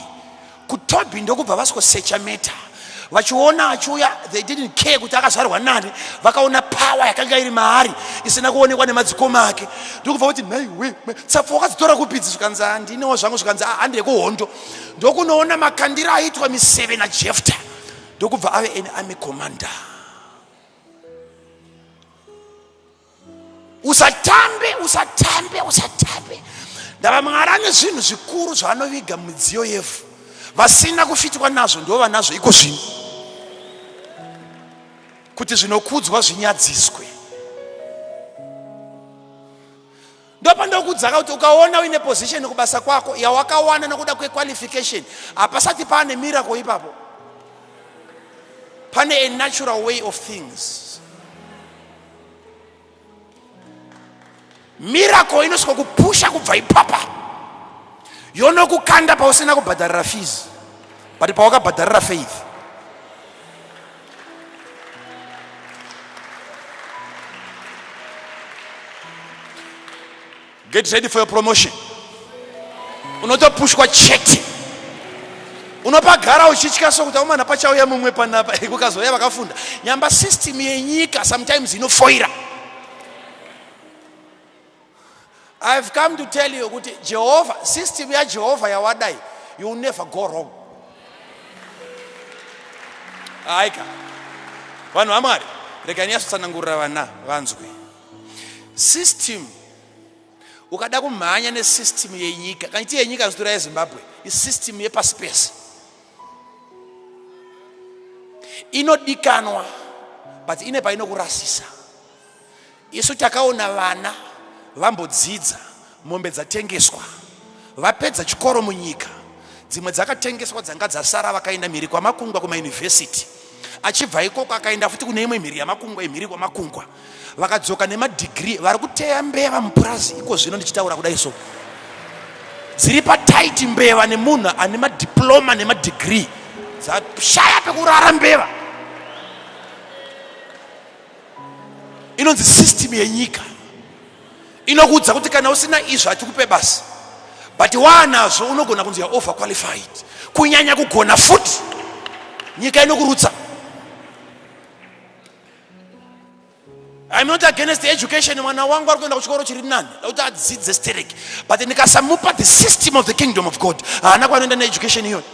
S1: KuTobhi ndokubva vasikosecha meta, vachiona achiuya. They didn't care kuti akazvarwa nani, vakaona power yakanga iri maari isina kuonekwa nemadzikoma ake. Ndokubva kuti, "Nhaiwe, tsapfu wakadzitora kupidzi?" Zvikanzi, "Handinewo zvangu." Zvikanzi, "Handekuhondo." Ndokunoona makandiro aitwa miseve naJefta, ndokubva ave an army commander. Usatambe, usatambe, usatambe. Ndava Mwari ane zvinhu zvikuru zvaanoviga mumidziyo yevhu. Vasina kufitwa nazvo ndo vanazvo iko zvino, kuti zvinokudzwa zvinyadziswe. Ndopandokudzaka kuti ukaona uine position kubasa kwako yawakawana nokuda kwequalification, hapasati paane miracle ipapo, pane a natural way of things. Miracle inosvika kupusha kubva ipapa, yonokukanda pausina kubhadharira fees, but pawakabhadharira faith. Get ready for your promotion. Unotopushwa chete. Unopagara uchitya sokuti aumana pachauya mumwe panapa, kukazouya vakafunda. Nyamba system yenyika sometimes inofoira. I've come to tell you kuti Jehovha, system yaJehovha yawadai. You will never go wrong. Aika vanhu vamwari, regai ndinyatsotsanangurira vana vanzwe. System, ukada kumhanya nesystem yenyika, kana iti yenyika zvitora yeZimbabwe, isystem yepasi pese inodikanwa, but ine painokurasisa. Isu takaona vana vambodzidza, mombe dzatengeswa, vapedza chikoro munyika, dzimwe dzakatengeswa, dzanga dzasara vakaenda mhiri kwamakungwa kumayunivhesiti. Achibva ikoko akaenda futi kune imwe mhiri yamakungwa, imhiri kwamakungwa, vakadzoka nemadhigiri, vari kuteya mbeva mupurazi iko zvino ndichitaura kudai so, dziri pataiti mbeva nemunhu ane madiploma nemadhigiri, dzashaya pekurara mbeva. Inonzi system yenyika inokuudza kuti kana usina izvo hatikupe basa, but waanazvo unogona kunzi yaover qualified, kunyanya kugona futi, nyika inokurutsa. I'm not against education. Mwana wangu ari kuenda kuchikoro chiri nani, kuti adzidze sterek, but ndikasamupa the system of the kingdom of God, haana kwanoenda needucation iyoyo.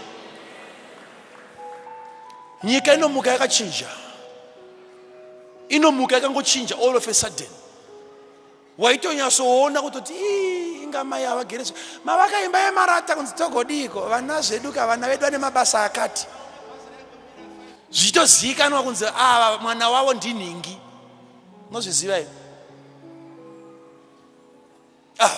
S1: Nyika inomuka yakachinja, inomuka yakangochinja all of a sudden. Waitonyatsoona kutoti inga mai havagereswa, mavaka imba yemarata, kunzi togodiko vana zvedu ka, vana vedu vane mabasa akati, zvichitozivikanwa kunzi ava mwana wavo ndinhingi. Unozviziva iwe? Ah,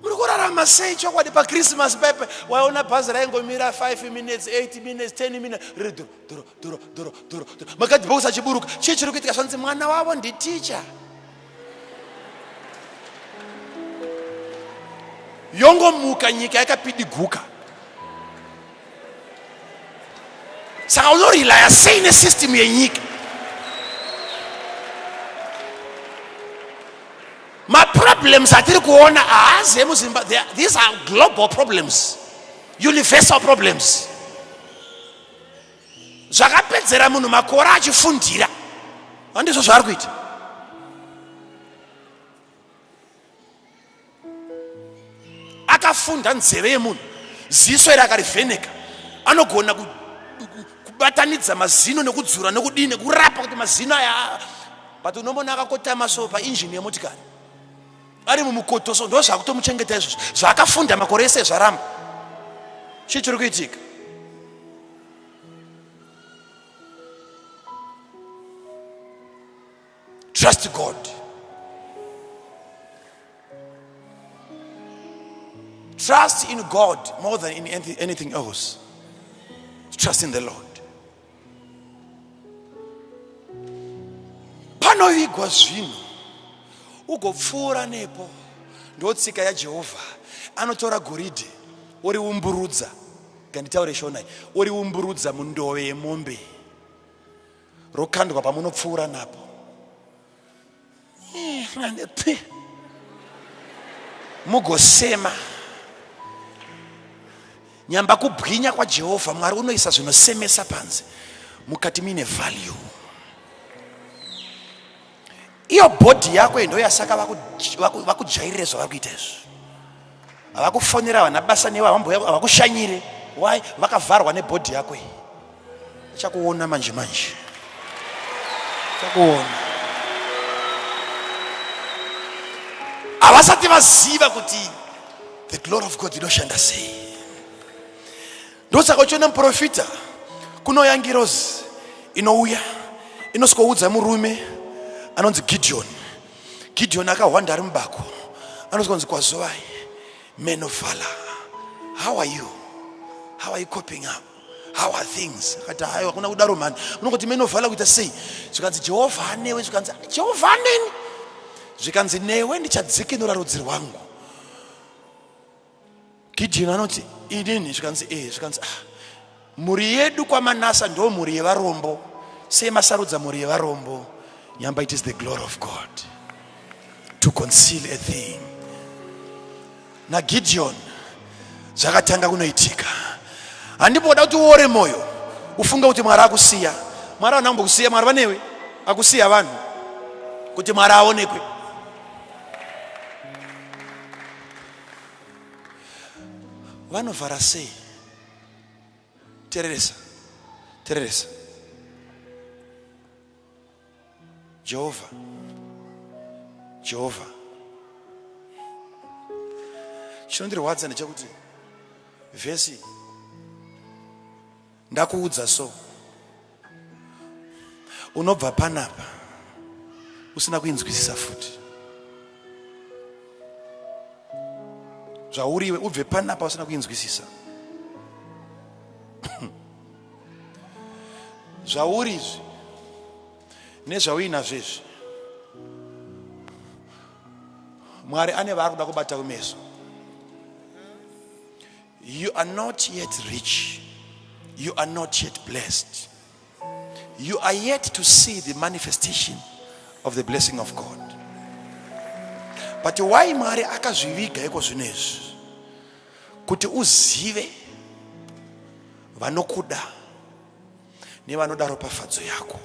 S1: muri kurarama sei chokwadi? PaChristmas pepe waiona bhazi raingomira 5 minutes, 8 minutes, 10 minutes, riri doro doro doro doro doro doro, makadhibhokisi achiburuka. Chii chiri kuitika? Zvanzi mwana wavo nditicha. Yongomuka nyika yakapidiguka. Saka unorilaya sei nesystem yenyika? Maproblems atiri kuona haazi emuZimbabwe. These are global problems, universal problems. Zvakapedzera munhu makore achifundira, handizvo zvaari kuita. Akafunda nzeve yemunhu, ziso iri akarivheneka, anogona kubatanidza mazino nekudzura nekudii nekurapa kuti mazino aya, but unomona akakotama so painjini yemotikari ari mumukoto so, ndo zvakutomuchengeta izvozvo zvaakafunda makore ese zvaramba. Chii chiri kuitika? Trust God. Trust in God more than in anything else. Trust in the Lord. Panovigwa zvinhu ugopfuura nepo, ndotsika yaJehovha. Anotora goridhe oriumburudza, nganditaure Shona, oriumburudza mundove yemombe, rokandwa pamunopfuura napo. Mugosema nyamba kubwinya kwaJehovha. Mwari unoisa zvinosemesa panze, mukati muine value. Iyo bhodhi yako ndo yasaka vakujairire zvavari kuita izvi. Havakufonera, havana basa newe, havakushanyire. Why? Vakavharwa nebhodhi yako iyi. Chakuona manje manje, chakuona. Havasati vaziva kuti the glory of God inoshanda sei. Ndosaka uchiona muprofita, kunouya ngirozi, inouya inosvikoudza murume anonzi Gideon. Gideon akahwanda ari mubako, anosvikonzi, "Kwazuvai, man of valor, how are you? How are you coping up? How are things?" Akati, "Haiwa, kuna kudaro mhani, unongoti man of valor kuita sei?" Zvikanzi, "Jehovha anewe." Zvikanzi, "Jehovha aneni?" Zvikanzi, "Newe ndichadzikinura rudzi rwangu." Gideon anoti, "Inini?" Zvikanzi, "E." Zvikanzi, "Ah, mhuri yedu kwaManasa ndo mhuri yevarombo, sei masarudza mhuri yevarombo?" Nyamba it is the glory of God to conceal a thing. NaGideon zvakatanga kunoitika. Handimboda kuti uore mwoyo ufunge kuti Mwari akusiya. Mwari havana kumbokusiya, Mwari vanewe. Akusiya vanhu kuti Mwari aonekwe. Vanovhara sei? Tereresa, tereresa. Jehovha, Jehovha. Chinondirwadza ndechekuti vhesi ndakuudza so unobva panapa usina kuinzwisisa futi zvauriwe ubve panapa usina kuinzwisisa zvauri izvi nezvauinazvo izvi Mwari ane vaari kuda kubata kumeso. You are not yet rich. You are not yet blessed. You are yet to see the manifestation of the blessing of God. But why Mwari akazviviga iko zvino izvi? Kuti uzive vanokuda nevanoda ropafadzo yako.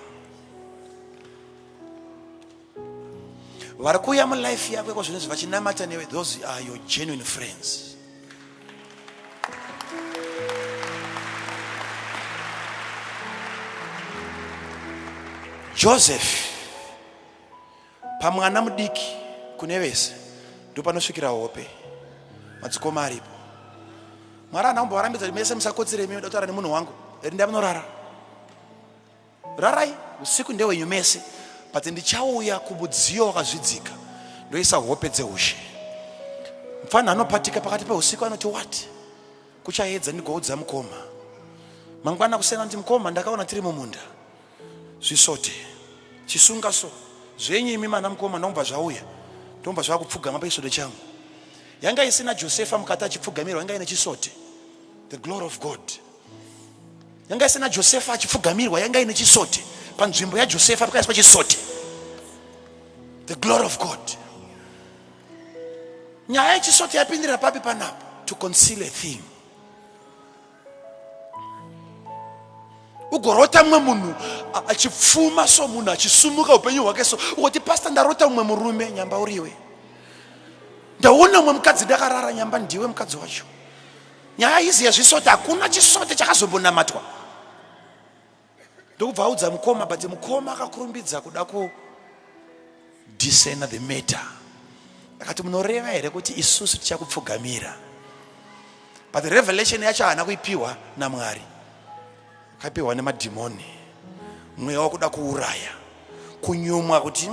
S1: Vari kuuya mulife yako iko zvino izvi vachinamata newe, those are your genuine friends. Joseph pamwana mudiki kune vese ndopanosvikira hope madzikoma aripo. Mwari haana kumbovarambidza kuti mese musakotsire imi ndotaura nemunhu wangu rinda munorara. Rarai usiku ndewenyu mese but ndichauya kumudziyo wakazvidzika ndoisa hope dzeushe. Mfana anopatika pakati peusiku anoti what? Kuchaedza ndigoudza mukoma. Mangwana kuseni anoti mukoma ndakaona tiri mumunda. Zvisote. Chisunga so. Zvenyu imi mana mukoma ndomba zvauya. Ndomba zvakupfugama pachisote changu. Yanga isina Josefa mukati achipfugamirwa yanga ine chisote. The glory of God. Yanga isina Josefa achipfugamirwa yanga ine chisote. Panzvimbo yaJosefa pakaiswa chisote. The glory of God. Nyaya yechisote yapindira papi panapa? To conceal a thing. Ugorota mumwe munhu achipfuma so munhu achisumuka upenyu hwake so ugoti pastor ndarota mumwe murume nyamba uriwe. Ndaona mumwe mukadzi ndakarara nyamba ndiwe mukadzi wacho. Nyaya izi yezvisote hakuna chisote chakazombonamatwa. Ndokubva audza mukoma but mukoma akakurumbidza kuda ku discern the matter. Akati munoreva here kuti isusu tichakupfugamira? But revelation yacho haana kuipiwa naMwari. Akapiwa nemadhimoni. Mweya wakuda kuuraya. Kunyumwa kuti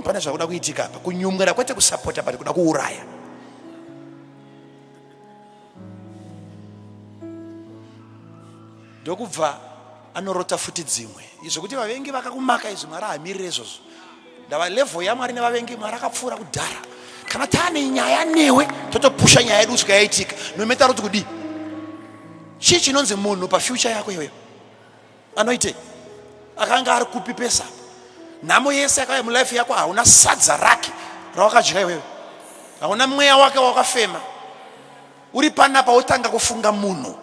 S1: pane zvakuda kuitika apa. Kunyumwira kwete kusapota but kuda kuuraya. Ndokubva anorota futi dzimwe zvekuti vavengi vakakumaka izvi Mwari haamirire izvozvo. Ndava level yaMwari nevavengi Mwari akapfuura kudhara. Kana taane nyaya newe totopusha nyaya yedu kusvika yaitika. No matter kuti kudii. Chii chinonzi munhu pafuture yako iyoyo? Anoitei? Akanga ari kupi pesa? Nhamo yese yakauya mulife yako hauna sadza rake rawakadya iwewe. Hauna mweya wake wakafema. Uri panapa wotanga kufunga munhu.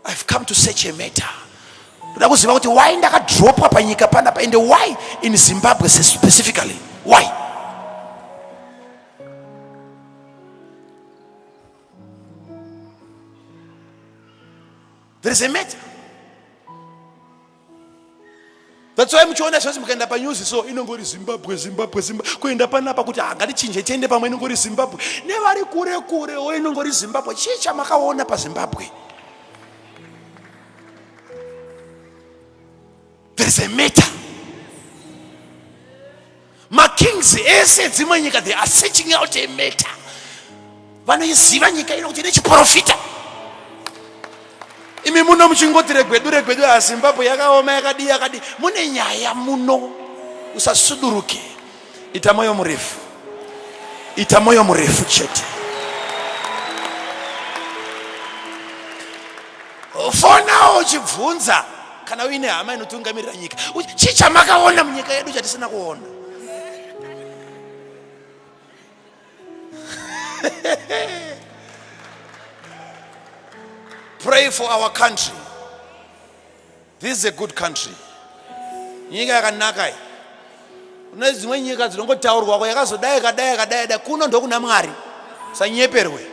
S1: I've come to search a matter. Ndoda kuziva kuti why ndakadropwa panyika panapa and why in Zimbabwe specifically. Why? There is a matter. That's why muchiona zvose mukaenda panews so inongori Zimbabwe Zimbabwe Zimbabwe kuenda panapa kuti hangatichinje tiende pamwe inongori Zimbabwe nevari kure kure wo inongori Zimbabwe. Chii chamakaona paZimbabwe? There is a matter. Makings ese dzimwe nyika they are searching out a matter. Vanoiziva nyika ino kuti ine chiprofita. Imi muno muchingoti regwedu regwedu ya Zimbabwe yakaoma yakadii yakadii. Mune nyaya muno. Usasuduruke. Ita moyo murefu. Ita moyo murefu chete. Fonawo uchibvunza kana uine hama inotungamirira nyika. Chii chamakaona munyika yedu chatisina kuona? Pray for our country. This is a good country. Nyika yakanaka iyi. Kune dzimwe nyika dzinongotaurwa ko yakazodai yakadai yakadai yakadai. Kuno ndokuna Mwari. Usanyeperwe.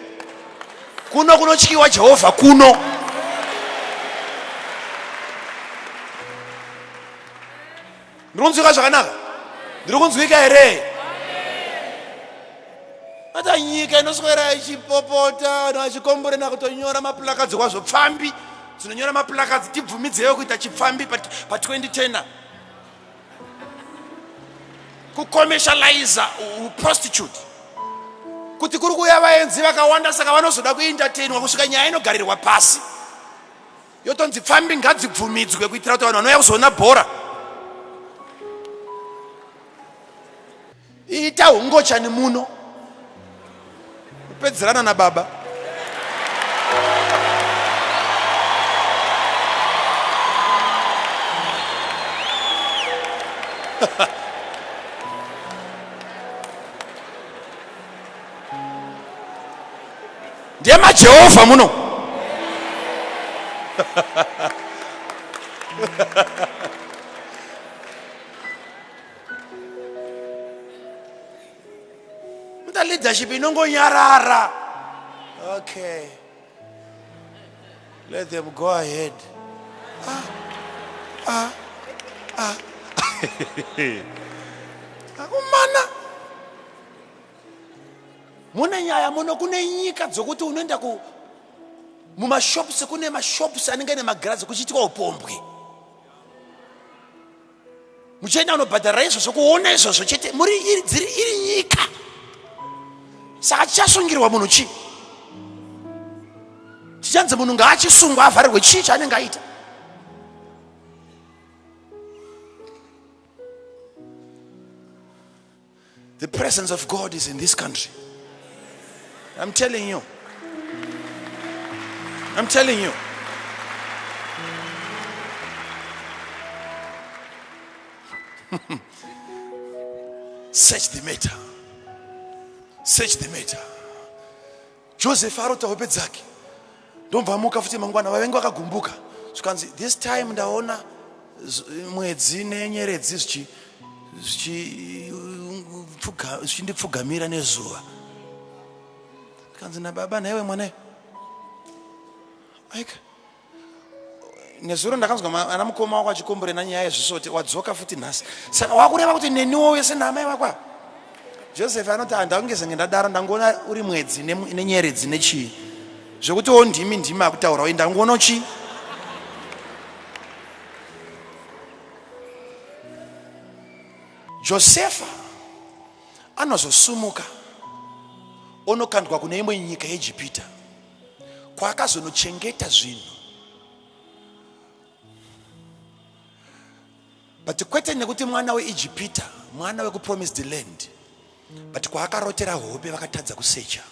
S1: Kuno kunotyiwa Jehovha kuno. Ndiri kunzwika zvakanaka? Ndiri kunzwika here? Ata nyika inoswera ichipopota vanhu vachikomborena kutonyora maplakadzi kwazvo pfambi dzinonyora maplakadzi tibvumidzeyo kuita chipfambi pa 2010 kucommercializa prostitute kuti kuri kuuya vaenzi vakawanda saka vanozoda kuentertainwa kusvika nyaya inogarirwa pasi yotonzi pfambi ngadzibvumidzwe kuitira kuti vanhu vanouya kuzoona bhora ita hungochani muno kupedzerana nababa ndemajehovha muno muta leadership inongonyarara okay let them go ahead ah, ah, ah. akumana mune nyaya muno kune nyika dzokuti unoenda ku mumashops kune mashops anenge ane magirazi kuchiitwa upombwe muchienda unobhadharira izvozvo kuona izvozvo chete muri iri dziri iri nyika saka chichasungirwa munhu chii chichanzi munhu ngaachisungwa avharirwe chii chaanenge aita The presence of God is in this country. I'm telling you. I'm telling you. Search the matter. Search the matter. Joseph arota hope dzake ndobva amuka futi mangwana vavengi vakagumbuka zvikanzi this time ndaona mwedzi nenyeredzi zvichindipfugamira nezuva zvikanzi nababa nhaiwe mwana aika nezuro ndakanzwa ana mukoma wako achikomborena nyaya yezvisoti wadzoka futi nhasi saka wakureva kuti neniwo wese naamai vako ava joseph anoti handangezenge ndadaro ndangoona uri mwedzi nenyeredzi nechii zvekuti wo ndimi ndimi akutaura uye ndangoona chii josefa anozosumuka onokandwa kune imwe nyika yeijipita kwaakazonochengeta zvinhu but kwete nekuti mwana weijipita mwana wekupromised land but kwaakarotera hope vakatadza kusecha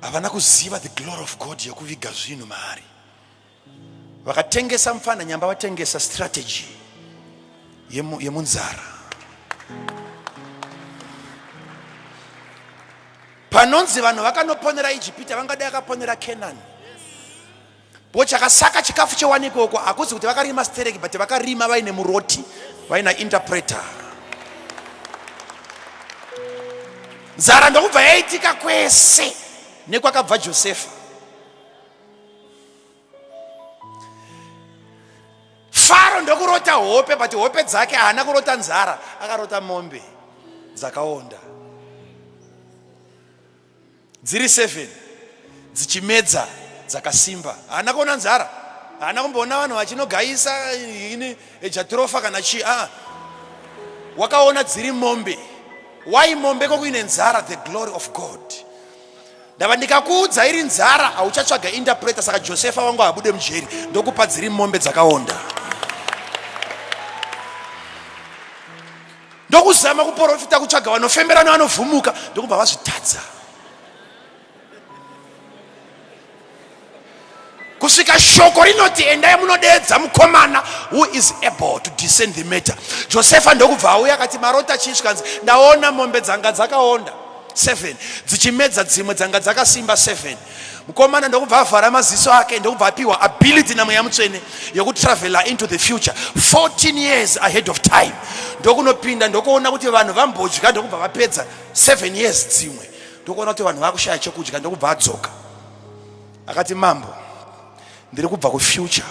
S1: havana kuziva the glory of god yekuviga zvinhu maari vakatengesa mfana nyamba vatengesa strategy yemunzara panonzi vanhu vakanoponera ijipita vangadai akaponera kenani bo chakasaka chikafu chewanikwe uko hakuzi kuti vakarima stereki but vakarima vaine muroti vaina interpreter nzara ndokubva yaitika kwese nekwakabva josefa Faro ndokurota hope but hope dzake haana kurota nzara akarota mombe dzakaonda dziri 7 dzichimedza dzakasimba haana kuona nzara haana kumboona vanhu vachinogayisa ini jatirofa kana chii a wakaona dziri mombe why mombe kokuine nzara the glory of god ndava ndikakuudza iri nzara hauchatsvaga interpreter saka josefa wangu abude mujeri ndokupa dziri mombe dzakaonda ndokuzama kuporofita kutsvaga vanofembera nevanovhumuka ndokubva vazvitadza kusvika shoko rinoti endai munodeedza mukomana who is able to discern the matter josefa ndokubva auya akati marota chii zvikanzi ndaona mombe dzanga dzakaonda 7 dzichimedza dzimwe dzanga dzakasimba 7 mukomana ndokubva avhara maziso ake ndokubva apiwa ability namweya mutsvene yekutravela into the future 14 years ahead of time ndokunopinda ndokuona kuti vanhu vambodya ndokubva vapedza 7 years dzimwe. Ndokuona kuti vanhu vakushaya chekudya, ndokubva adzoka. Akati, mambo, ndiri kubva kufuture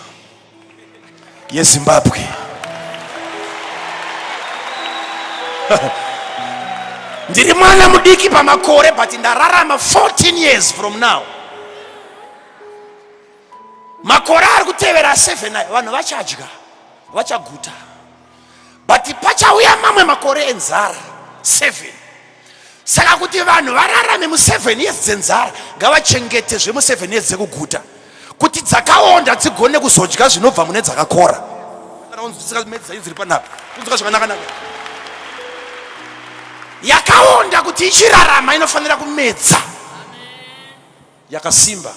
S1: yeZimbabwe. Ndiri mwana mudiki pamakore, but ndararama 14 years from now. Makore ari kutevera 7 ayo vanhu vachadya, vachaguta, but pachauya mamwe makore enzara 7. Saka kuti vanhu vararame mu7 years dzenzara, ngavachengete zvemu7 years dzekuguta, kuti dzakaonda dzigone kuzodya zvinobva mune dzakakora. Dziri panapa kunzwa zvakanaka-naka. Yakaonda kuti ichirarama inofanira kumedza yakasimba.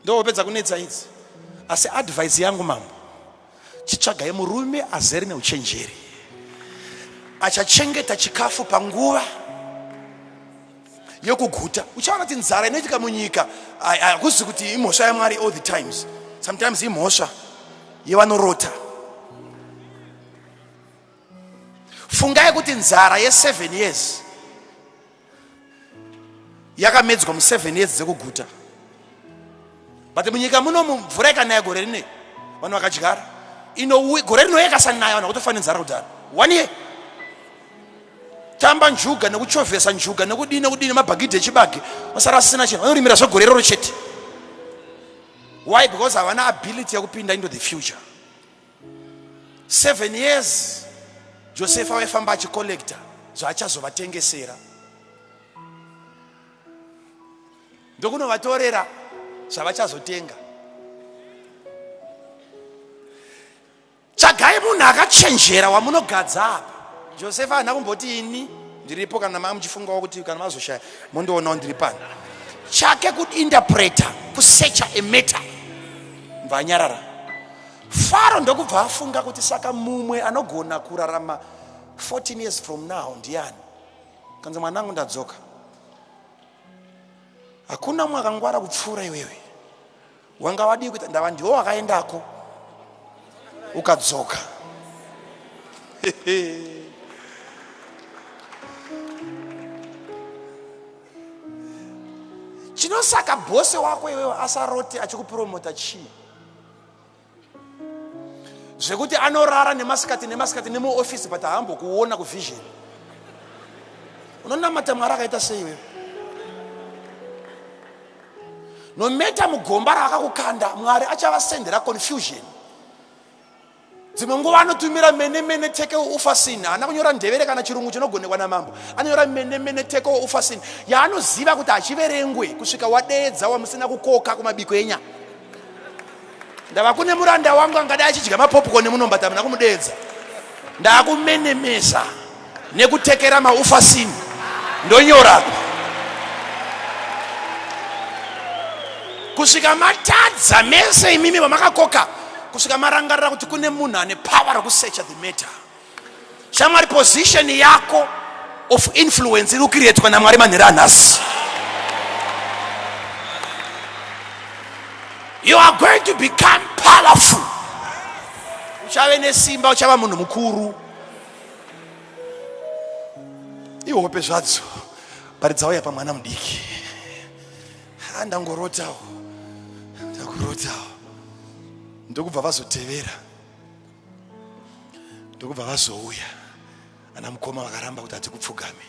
S1: Ndopedza kunetsa idzi. Asi advice yangu, mambo, chitsvagai murume azere neuchenjeri achachengeta chikafu panguva yokuguta. Uchaona kuti nzara inoitika munyika hakuzi kuti imhosva yaMwari all the times. Sometimes imhosva yevanorota. Fungai kuti nzara ye7 years yakamedzwa mu7 years dzekuguta. But munyika muno mvura ikanaya gore rine, vanhu vakadyara, ino gore rino yakasanaya, vanhu vakutofa nenzara kudhara. One year tamba njuga nekuchovhesa njuga nekudii nekudii nemabhagidhi echibage, vasara vasisina chinhu. Vanorimira zvegore iroro chete. Why? Because havana ability yekupinda into the future. 7 years Josefa waifamba achicollecta zvaachazovatengesera, ndokunovatorera zvavachazotenga. Tsvagai munhu akachenjera wamunogadza apa. Josefa haana kumboti, ini ndiripo, kana maa muchifungawo kuti kana mazoshaya mondoonawo ndiri pano. Chake kuinterpreta, kusecha a matter, bva anyarara. Faro ndokubva afunga kuti, saka mumwe anogona kurarama 14 years from now ndiani? Kanzi, mwanangu, ndadzoka. Hakuna mumwe akangwara kupfuura iwewe. Wanga wadii kuita? Ndava ndiwo wakaendako ukadzoka. Chinosaka bhose wako iwewe asarote achikupromota chii, zvekuti anorara nemasikati nemasikati nemuofisi, but haambokuona kuvision? Unonamata Mwari akaita sei iwewe? No matter mugomba raakakukanda, Mwari achavasendera confusion. Dzimwe nguva anotumira mene mene teke ufasin. Haana kunyora ndevere kana chirungu chinogonekwa namambo. Anonyora mene mene teke ufasin, yaanoziva kuti hachiverengwe kusvika wadeedza wamusina kukoka kumabiko enya. Ndava kune muranda wangu angadai achidya mapopcorn munombata, muna kumudeedza. Ndakumenemesa nekutekera maufasini, ndonyora kusvika matadza mese imimi vamakakoka, kusvika marangarira kuti kune munhu ane power rekusearcha the matter. Shamwari, position yako of influence iri kucreatwa naMwari manhero anhasi. You are going to become powerful. Uchave nesimba, uchava munhu mukuru. Ihope zvadzo, pari dzauya pamwana mudiki. Ndangorotawo, ndakurotawo. Ndokubva vazotevera, ndokubva vazouya. Ana mukoma vakaramba kuti hatikupfugami,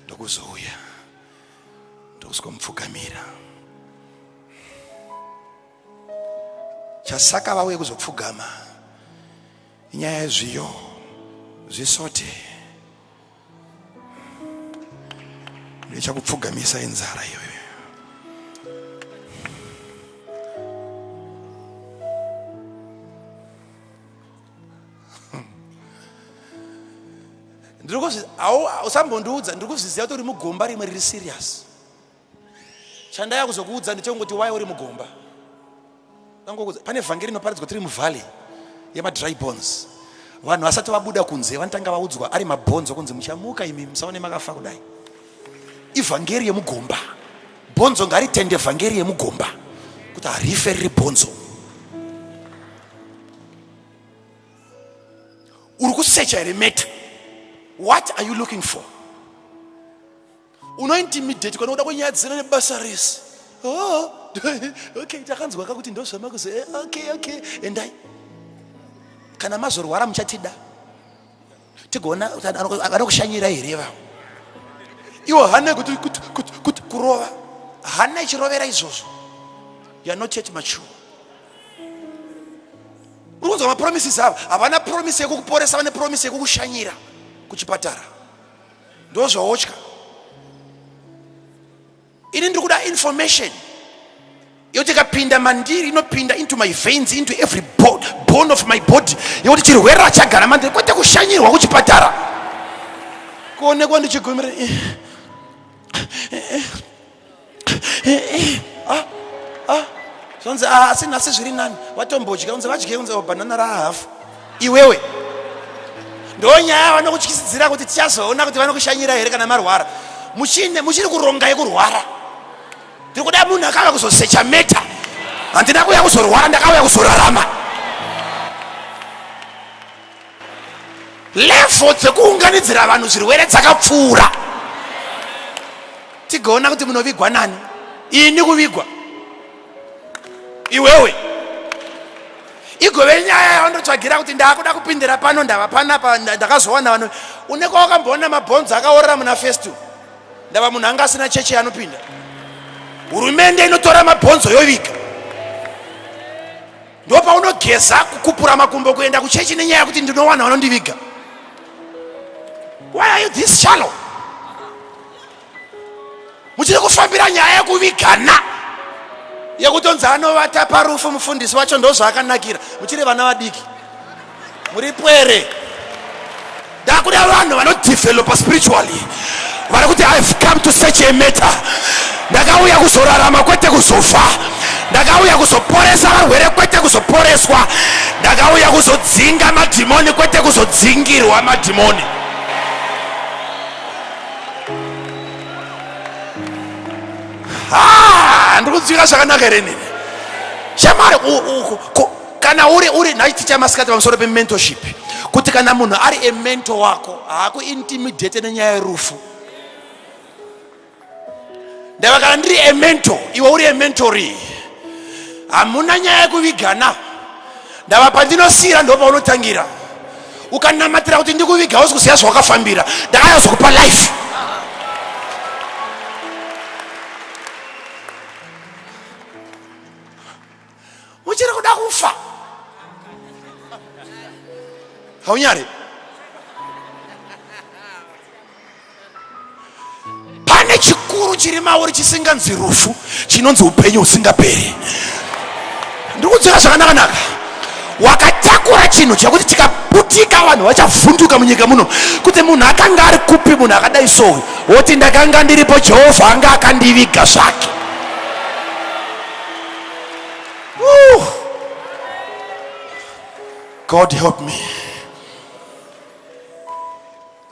S1: ndokuzouya, ndokusvika. Chasaka vauye kuzopfugama inyaya yezviyo zvisote. Ndichakupfugamisa inzara iyoyo. Ndiri kuzvi usambondiudza, ndiri kuzviziva kuti uri mugomba rimwe riri serious. Chandaya kuzokuudza ndechekungoti wai uri mugomba. Ndangokuudza, pane vhangeri inoparidzwa tiri muvalley yemadry bones. Vanhu vasati vabuda kunze vanotanga vaudzwa ari mabhonzo kunzi, muchamuka imi, musaone makafa kudai. Ivhangeri yemugomba. Bhonzo ngaritende vhangeri yemugomba kuti harife riri bhonzo. Uri kusecha here matter? What are you looking for? Unointimidate kana uda kunyadzira nebasa rese. Oh, okay, takanzwa ka kuti ndozvamakuzo. Eh, okay, okay, endai. Kana mazorwara muchatida. Tigoona kuti vanokushanyira here ivavo. Iwo hana kuti kuti kuti kuti kurova. Hana ichirovera izvozvo. You are not yet mature. Uri kunzwa mapromises ava? Havana promise yekukuporesa, vane promise yekukushanyira kuchipatara. Ndozvaotya. Ini ndiri kuda information yekuti ikapinda mandiri inopinda into my veins, into every bone of my body, yekuti chirwere rachagara mandiri, kwete kushanyirwa kuchipatara kuonekwa ndichigumira. Ah, ah. Zvanzi, ah, asi nhasi zviri nani, vatombodya, unzi vadye, unzi bhanana rahafu. Iwewe ndo nyaya vanokutyisidzira kuti tichazoona kuti vanokushanyira here kana marwara. Muchiri kuronga yekurwara. Ndiri kuda munhu akauya kuzosecha meta. Handina kuuya kuzorwara, ndakauya kuzorarama. Level dzekuunganidzira vanhu zvirwere dzakapfuura. Tigoona kuti munovigwa nani. Ini kuvigwa iwewe igove nyaya yavandotsvagira kuti ndakuda kupindira pano, ndava panapa, ndakazowana vanhu. Une kwawakamboona mabhonzo akaorera muna festu? Ndava munhu anga asina chechi yaanopinda. Hurumende inotora mabhonzo yoviga. Ndopaunogeza kukupura makumbo kuenda kuchechi nenyaya yekuti ndinowana vanondiviga. Why are you this shallow? Muchiri kufambira nyaya yekuvigana yekutonzi anovata parufu mufundisi wacho ndozvaakanakira. Muchiri vana vadiki, muri pwere. Ndakuda vanhu vanodevelopa spiritually, vari kuti I've come to search a matter. Ndakauya kuzorarama kwete kuzofa. Ndakauya kuzoporesa varwere kwete kuzoporeswa. Ndakauya kuzodzinga madhimoni kwete kuzodzingirwa madhimoni. Ndiri kunzwika zvakanaka here nini? Shamwari, kana uri nhai ticha masikati pamusoro pementorship, kuti kana munhu ari a mentor wako haakuintimidate nenyaya yerufu. Ndava kana ndiri a mentor, iwe uri a mentoree, hamuna nyaya yekuvigana. Ndava pandinosiyira ndo paunotangira. Ukanamatira kuti ndikuviga hausi kuziva zvawakafambira. Ndakanyatsokupa life. Uchiri kuda kufa, haunyari. Pane chikuru chiri mauri chisinganzi rufu, chinonzi upenyu husingaperi. Ndiri kudzika zvakanaka-naka. Wakatakura chinhu chekuti chikaputika vanhu vachavhunduka munyika muno kuti munhu akanga ari kupi, munhu akadai soyu. Woti ndakanga ndiripo, Jehovha anga akandiviga zvake. Woo. God help me.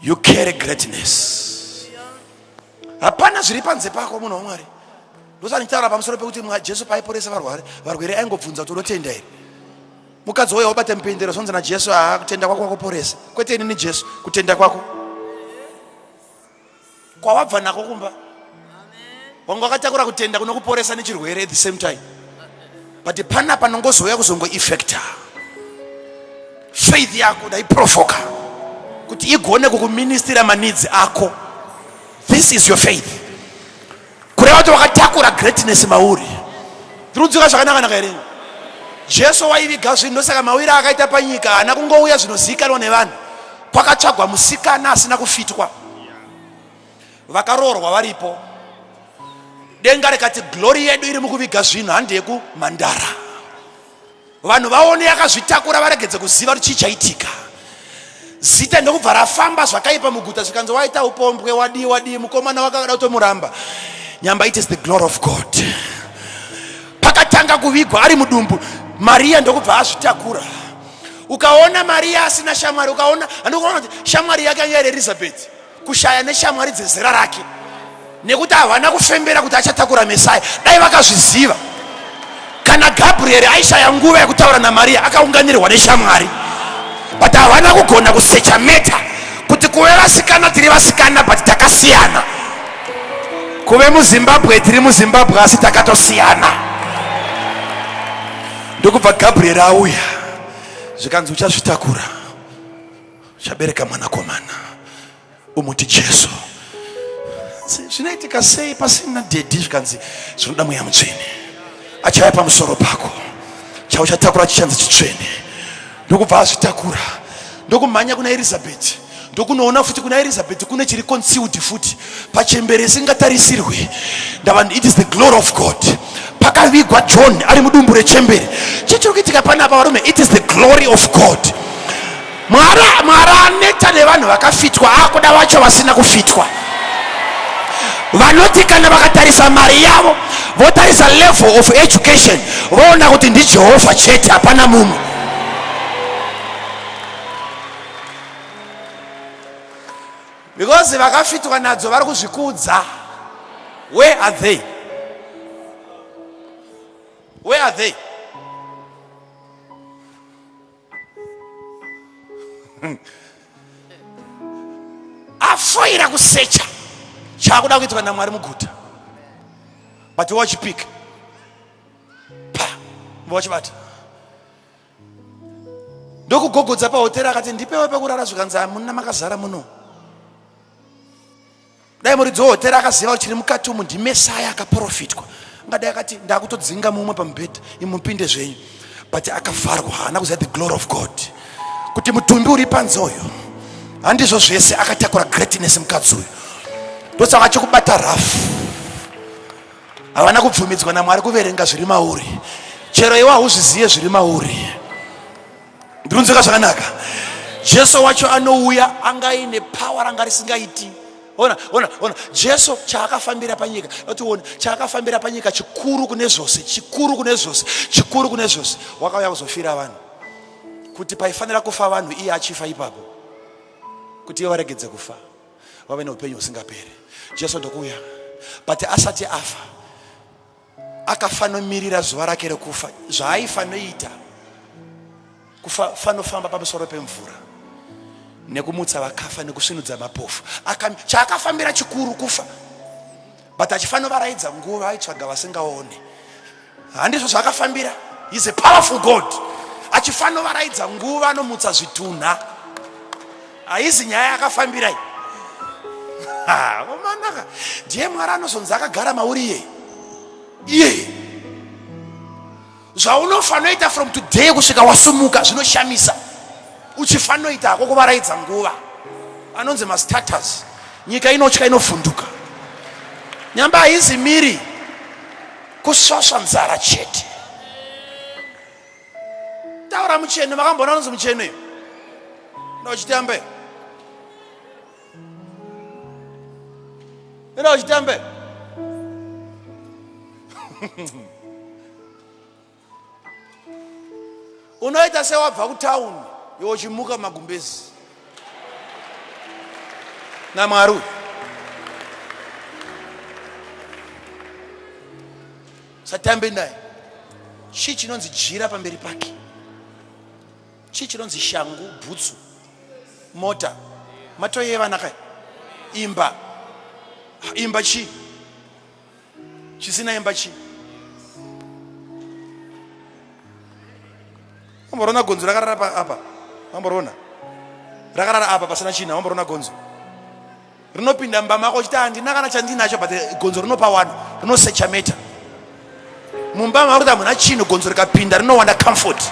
S1: You carry greatness. Hapana zviri panze pako munhu waMwari. Ndosaka ndichitaura pamusoro pekuti Jesu paaiporesa varwere aingobvunza kuti unotenda here. Mukadzi uya wabata mupendero, zvonzi naJesu, haa, kutenda kwako kwakuporesa. Kwete inini Jesu, kutenda kwako kwawabva nako kumba. Wanga wakatakura kutenda kunokuporesa nechirwere at the same time. But panapa nongozouya kuzongoeffecta faith yako, ndaiprovoka kuti igone kukuministira maneeds ako. This is your faith. Kureva kuti wakatakura greatness mauri. Ndiri kudzoka zvakanaka-naka here? Jesu waiviga zvinhu, ndosaka mawira akaita panyika haana kungouya zvinozivikanwa nevanhu. Kwakatsvagwa musikana asina kufitwa, vakaroorwa varipo. Denga rikati glory yedu iri mukuviga zvinhu, handi yekumhandara. Vanhu vaone yakazvitakura varegedze kuziva kuti chii chaitika. Zita ndokubva rafamba zvakaipa muguta, zvikanzi waita upombwe, wadii wadii, mukomana wakada kutomuramba. Nyamba, it is the glory of God. Pakatanga kuvigwa ari mudumbu, Maria ndokubva azvitakura. Ukaona Maria asina shamwari, ukaona andikuona kuti shamwari yake yanga iri Elizabeth, kushaya neshamwari dzezera rake, nekuti havana kufembera kuti achatakura Mesaya. Dai vakazviziva. Kana Gabriel aishaya nguva yekutaura naMaria, akaunganirwa neshamwari, but havana kugona kusecha meta kuti Kuti kuve vasikana tiri vasikana but takasiyana. Kuve muZimbabwe tiri muZimbabwe asi takatosiyana. Ndokubva Gabriel auya zvikanzi uchazvitakura uchabereka mwanakomana umuti Jesu. Zvinoitika sei pasina dhedhi? Zvikanzi zvinoda mweya mutsvene achauya pamusoro pako, chauchatakura chichanzi chitsvene. Ndokubva azvitakura ndokumhanya kuna Elizabeth, ndokunoona futi kuna Elizabeth kune chiri concealed futi pachembere isingatarisirwe. Ndava, it is the glory of God. Pakavigwa John ari mudumbu rechembere. Chii chiri kuitika panapa varume? It is the glory of God. Mwari aneta nevanhu vakafitwa, akuda vacho vasina kufitwa, vanoti kana vakatarisa mari yavo, votarisa level of education, voona kuti ndiJehovha chete, hapana mumwe. Because vakafitwa nadzo vari kuzvikudza. Where are they? Where are they? Afoira kusecha chaakuda kuitwa naMwari muguta, but wachipika pa wachibata ndokugogodza pahotera, akati ndipewe pekurara. Zvikanzi hamuna, makazara muno. Dai muridzi wehotera akaziva kuti chiri mukati umu ndiMesaya akaprofitwa, angadai akati ndakutodzinga mumwe pamubhedha, imupinde zvenyu. But akavharwa, haana kuziva the glory of God, kuti mutumbi uri panze uyu handizvo zvese. Akatakura greatness mukadzi uyu, ndosaka achikubata rafu. Havana kubvumidzwa naMwari kuverenga zviri mauri. Chero iwe hauzvizive zviri mauri. Ndinonzweka zvakanaka? Jesu wacho anouya anga aine power ranga risingaiti. Ona, ona, ona Jesu chaakafambira panyika. Ationa chaakafambira panyika chikuru kune zvose, chikuru kune zvose, chikuru kune zvose, wakauya kuzofira vanhu. Kuti paifanira kufa vanhu, iye achifa ipapo kuti ivo varegedze kufa, vave neupenyu husingaperi. Jesu ndokuuya, but asati afa akafanomirira zuva rake rekufa, zvaaifanoita, kufanofamba pamusoro pemvura, nekumutsa vakafa, nekusvinudza mapofu. Chaakafambira chikuru kufa, but achifanovaraidza nguva, aitsvaga vasingaone. Handizvo zvaakafambira? Is a powerful God. Achifanovaraidza nguva, anomutsa zvitunha. Haizi nyaya yakafambira iyi. Omanaka, ndiye Mwari anozonzi akagara mauri iye iye. Zvaunofanoita from today kusvika wasumuka zvinoshamisa. Uchifanoita hako kuvaraidza nguva, anonzi mastatus. Nyika inotya, inovhunduka. Nyamba haizi miri kusvasva nzara chete. Taura mucheno, makamboona anonzi mucheno iyo ndochitambe ino chitambe. Unoita sewabva kutauni iwe uchimuka magumbezi naMwari uyu. Satambe naye. Chii chinonzi jira pamberi pake? Chii chinonzi shangu, bhutsu, mota, matoyeva kai, imba? Imba chii? Chisina imba chii? Wamborona gonzo rakarara apa? Wamborona rakarara apa pasina china? Wamborona gonzo rinopinda mumba mako uchiti handina kana chandinacho, but gonzo rinopa wano rinosecha meta mumba mako kuti hamuna chinhu? Gonzo rikapinda rinowana comfort.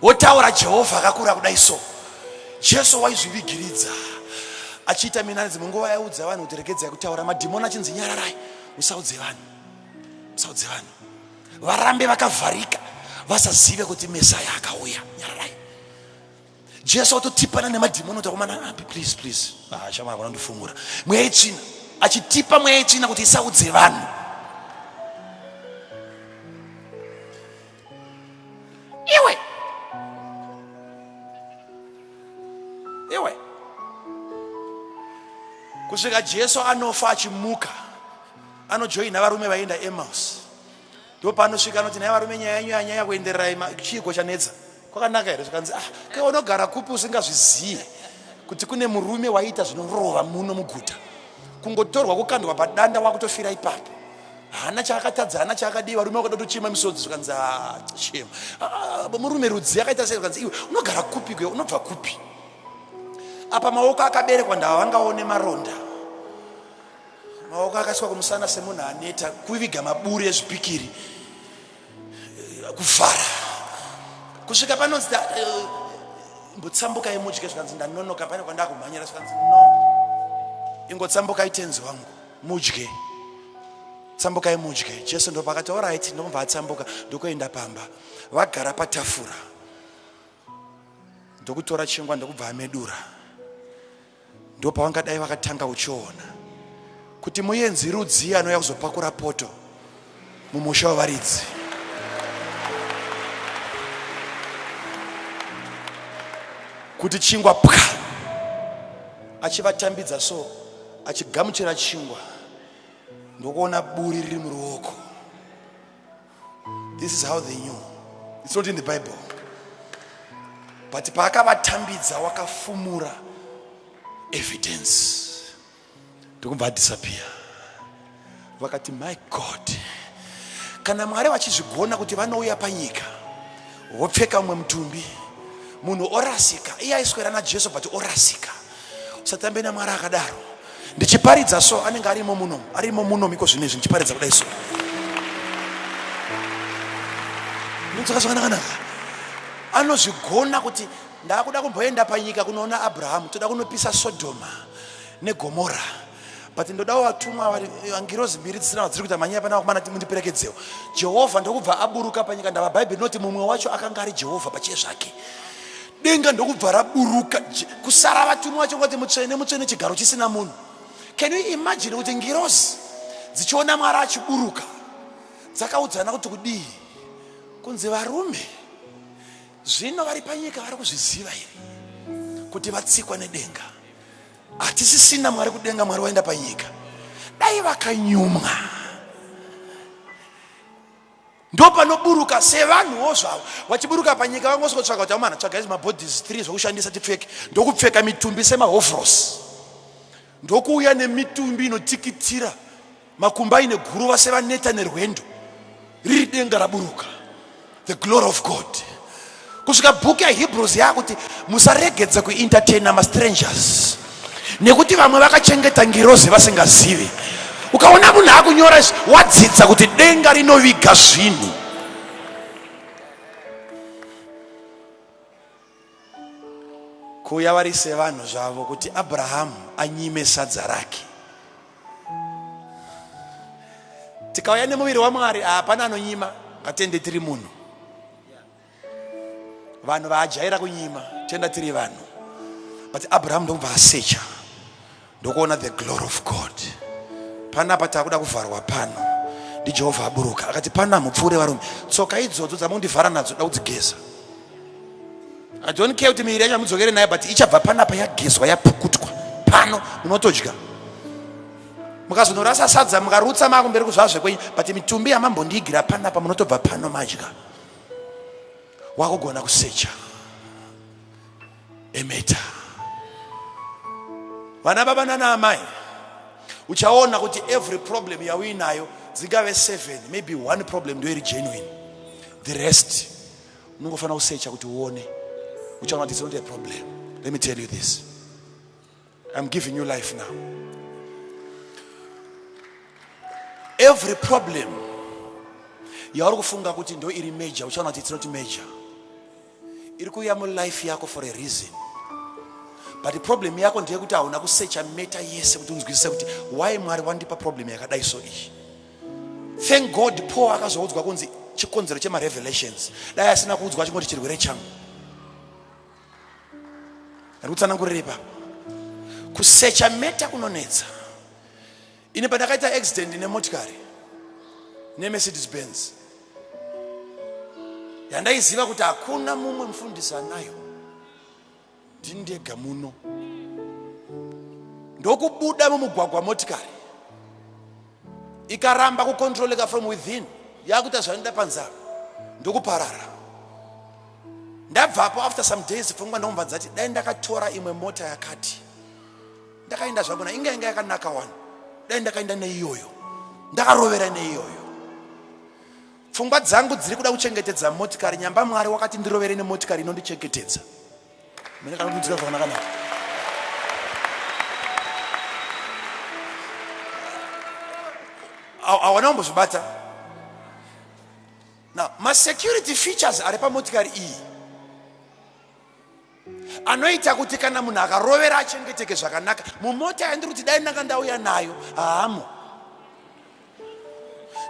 S1: Wotaura Jehovha akakura kudai so. Jesu waizvivigiridza achiita minani. Dzimwe nguva yaudza vanhu kuti regedzai kutaura. Madhimoni achinzi nyararai, musaudze vanhu, musaudze vanhu, varambe vakavharika, vasazive kuti Mesaya akauya. Nyararai. Jesu atotipana nemadhimoni kuti akomana api, please, please. Ah, shamwari, vanondifumura. Mweya yetsvina, achitipa mweya yetsvina kuti isaudze vanhu. Iwe, iwe, kusvika Jesu anofa, achimuka, anojoina varume vaienda Emaus. Ndopanosvika anoti, nhai varume, nyaya yenyu yanyanya kuendererai, chiiko chanetsa? Kwakanaka here? Zvikanzi, ah, ke unogara kupi usingazvizive kuti kune murume waiita zvinorova muno muguta, kungotorwa kukandwa padanda wakutofira ipapo, haana chaakatadza, haana chaakadii. Varume vakada kutochema misodzi. Zvikanzi, ah, shema, ah, murume rudzi akaita sei? Zvikanzi, iwe unogara kupi kwe, unobva kupi? Apa maoko akaberekwa, ndava vangaone maronda, maoko akaiswa kumusana semunhu aneta kuviga maburi ezvipikiri, kuvhara kusvika panonzi, mbotsambukai mudye. Zvikanzi, ndanonoka, pane kwandakumhanyira. Zvikanzi, no, ingotsambukai, tenzi wangu, mudye, tsambukai mudye. Jesu ndopakati, alright, ndokubva atsambuka, ndokuenda pamba. Vagara patafura, ndokutora chingwa, ndokubva amedura. Ndopavangadai vakatanga uchiona kuti muenzi rudzi anouya kuzopakura poto mumusha wavaridzi. Kuti chingwa pwa, achivatambidza so, achigamuchira chingwa, ndokuona buri riri muruoko. This is how they knew. It's not in the Bible, but paakavatambidza wakafumura evidence, ndokubva adisappear. Vakati, my God, kana Mwari vachizvigona kuti vanouya panyika vopfeka mumwe mutumbi, munhu orasika, iye aiswera naJesu but orasika, usatambe naMwari akadaro. Ndichiparidza so, anenge arimo muno, arimo muno miko zvino izvi ndichiparidza kudai so. Ndinzwaka zvakanaka. Anozvigona kuti ndakuda kumboenda panyika kunoona Abrahamu, toda kunopisa Sodhoma neGomora, but ndodawo vatumwa, ngirozi mbiri dzisina vadziri kuita manyaya pana vakomana, mundiperekedzewo. Jehovha ndokubva aburuka panyika. Ndava Bhaibheri rinoti mumwe wacho akanga ari Jehovha pachiye zvake. Denga ndokubva raburuka, kusara vatumwa vacho ngoti, mutsvene, mutsvene, chigaro chisina munhu. Can you imagine kuti ngirozi dzichiona Mwari achiburuka dzakaudzana kuti kudii? Kunzi, varume, zvino vari panyika vari kuzviziva here kuti vatsikwa nedenga? Hatisisina Mwari kudenga, Mwari waenda panyika. Dai vakanyumwa. Ndo panoburuka sevanhuwo zvavo, vachiburuka panyika, vangosikotsvaga kuti, amana, tsvagai mabodies 3 zvokushandisa tipfeke. Ndokupfeka mitumbi semahovros, ndokuuya nemitumbi inotikitira, makumba aine guruva sevaneta nerwendo, riri denga raburuka, the glory of God. Kusvika bhuku yaHebrews yakuti musaregedza kuentertaina mastrangers, nekuti vamwe vakachengeta ngirozi vasingazivi. Ukaona munhu akunyora izvi, wadzidza kuti denga rinoviga zvinhu. Kuuya vari sevanhu zvavo kuti Abrahamu anyime sadza rake. Tikauya nemuviri waMwari, hapana anonyima. Ngatende tiri munhu. Vanhu vaajaira kunyima, tenda tiri vanhu. But Abrahamu ndokubva asecha, ndokuona the glory of God. Panapa takuda kuvharwa pano ndiJehovha aburuka. Akati, pana mupfuure, varume, tsoka idzodzo dzamundivhara nadzo da kudzigeza. I don't care kuti miviri yacho mudzokere nayo, but ichabva panapa yagezwa, yapukutwa pano. Munotodya, mukazonorasa sadza, mukarutsa makumberi kuzvazve kwenyu, but mitumbi yamambondiigira panapa munotobva pano madya. Wakugona kusecha emeta. Vana baba nana amai, uchaona kuti every problem yauinayo, dzingave 7, maybe one problem ndo iri genuine. The rest unongofanira kusecha kuti uone. Uchaona kuti it's not a problem. Let me tell you this, I'm giving you life now. Every problem yauri kufunga kuti ndo iri major, uchaona kuti it's not major. Iri kuuya mulife yako for a reason, but problem yako ndeyekuti hauna kusecha matter yese kuti unzwisise kuti why Mwari wandipa problem yakadai. So iyi, thank God, Paul akazoudzwa kunzi chikonzero chemarevelations. Dai asina kuudzwa, achingoti chirwere changu. Ari kutsanangurira ipapo. Kusecha matter kunonetsa. Ini pandakaita accident nemotikari, neMercedes Benz yandaiziva kuti hakuna mumwe mufundisi anayo, ndini ndega muno, ndokubuda mumugwagwa, motikari ikaramba kucontroleka from within. Yakuita zvainoda panze apa ndokuparara. Ndabvapo after some days pfungwa ndomva dzati dai ndakatora imwe mota yakati ndakaenda zvangu na inga inga yakanaka wani dai ndakaenda neiyoyo ndakarovera neiyoyo. Pfungwa dzangu dziri kuda kuchengetedza motikari nyamba Mwari wakati ndirovere nemotikari inondichengetedza. Mene kana kunzwika zvakanaka naka. Hawana kumbozvibata. Now, masecurity features ari pamotikari iyi anoita kuti kana munhu akarovera achengeteke zvakanaka. Mumota yandiri kuti dai ndanga ndauya nayo haamo.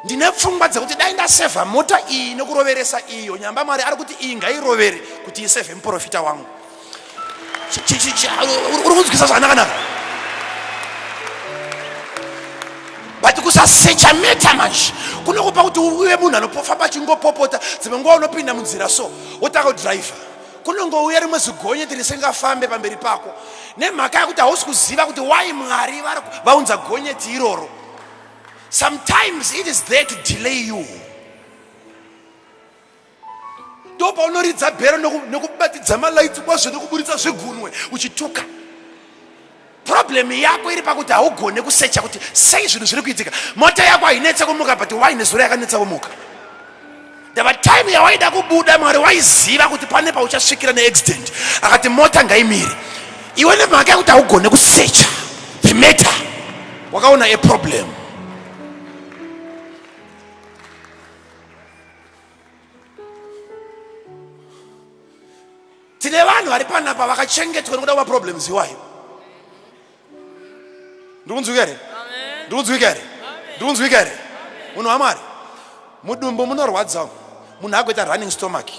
S1: Ndine pfungwa dzekuti dai ndasevha mota iyi nekuroveresa iyo. Nyamba Mwari ari kuti iyi ngairovere kuti isevhe muprofita wangu. Uri kunzwisa zvakanaka-naka? But kusasecha meta manje kunokupa kuti uve munhu anopofamba achingopopota. Dzimwe nguva unopinda munzira so wotanga kudhiraivha, kunongouya rimwe zigonyeti risingafambe pamberi pako nemhaka yekuti hausi kuziva kuti why Mwari vaunza gonyeti iroro. Sometimes it is there to delay you. Ndo paunoridza bhero nekubatidza malights kwazvo nekuburitsa zvigunwe uchituka. Problem yako iri pakuti haugone kusecha kuti sei zvinhu zviri kuitika. Mota yako hainetse kumuka, but why nezuro yakanetsa kumuka? Ndava time yawaida kubuda, Mwari waiziva kuti pane pauchasvikira neaccident, akati mota ngaimire. Iwe nemhaka yekuti haugone kusecha the matter, wakaona a problem. Tine vanhu vari panapa vakachengetwa nekuda kwemaproblems iwayo. Ndikunzwika here? Ndikunzwika here? Ndikunzwika here? Munhu waMwari, mudumbu munorwadza, munhu agoita running stomach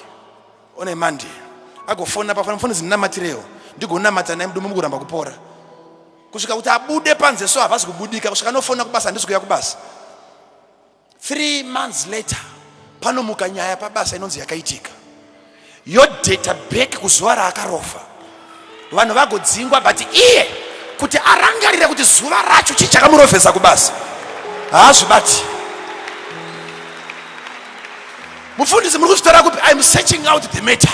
S1: on a Monday, agofona pafona, mufundisi ndinamatirewo, ndigonamata naye, mudumbu mukuramba kupora kusvika kuti abude panze, so havazi kubudika kusvika anofona kubasa, handisi kuuya kubasa. 3 months later panomuka nyaya pabasa inonzi yakaitika, yodheta back kuzuva raakarova, vanhu vagodzingwa, but iye kuti arangarire kuti zuva racho chii chakamurovhesa kubasa haazvibati. Mufundisi, muri kuzvitora kupi? I'm searching out the matter.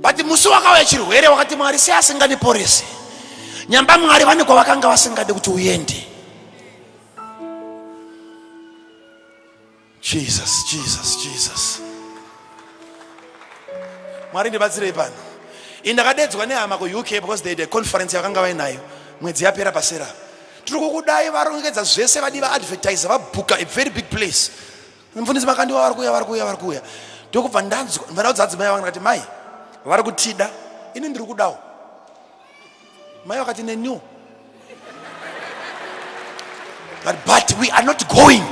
S1: But musi wakauya chirwere wakati Mwari sei asingandiporese? Nyamba Mwari vane kwavakanga vasingade kuti uende. Jesus, Jesus, Jesus. Mwari ndibatsirei pano. Ini ndakadedzwa nehama kuUK because they had a conference yakanga vainayo mwedzi yapera pasera. Tiri kukudai, varongedza zvese, vadi vaadvertise, vabhuka a very big place. Mufundisi Makandiwa vari kuuya, vari kuuya, vari kuuya. Ndokubva ndanzwa, ndaudza adzimai vangu ndikati mai vari kutida, ini ndiri kudawo. Mai vakati neniwo. But we are not going.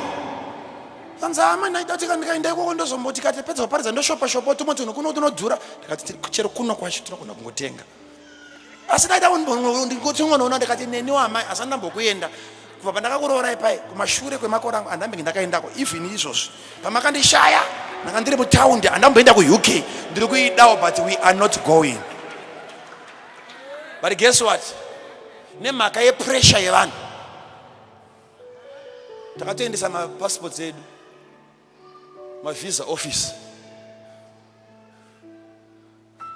S1: Kanzi ama ndaida kuti ndikaenda ikoko ndozomboti kati pedza kuparidza ndoshopa shopa tumwe tunhu kuno tunodhura. Ndikati chero kuno kwacho tinogona kungotenga. Asi ndaida ndingotingonoona ndikati neniwo amai asi andambokuenda kubva pandakakuroorai pai kumashure kwemakore angu andambenge ndakaendako even izvozvi pamakandishaya ndanga ndiri mutaundi andamboenda kuUK ndiri kuidawo, but we are not going. But guess what, nemhaka yepressure yevanhu takatoendesa mapassports edu mavisa office,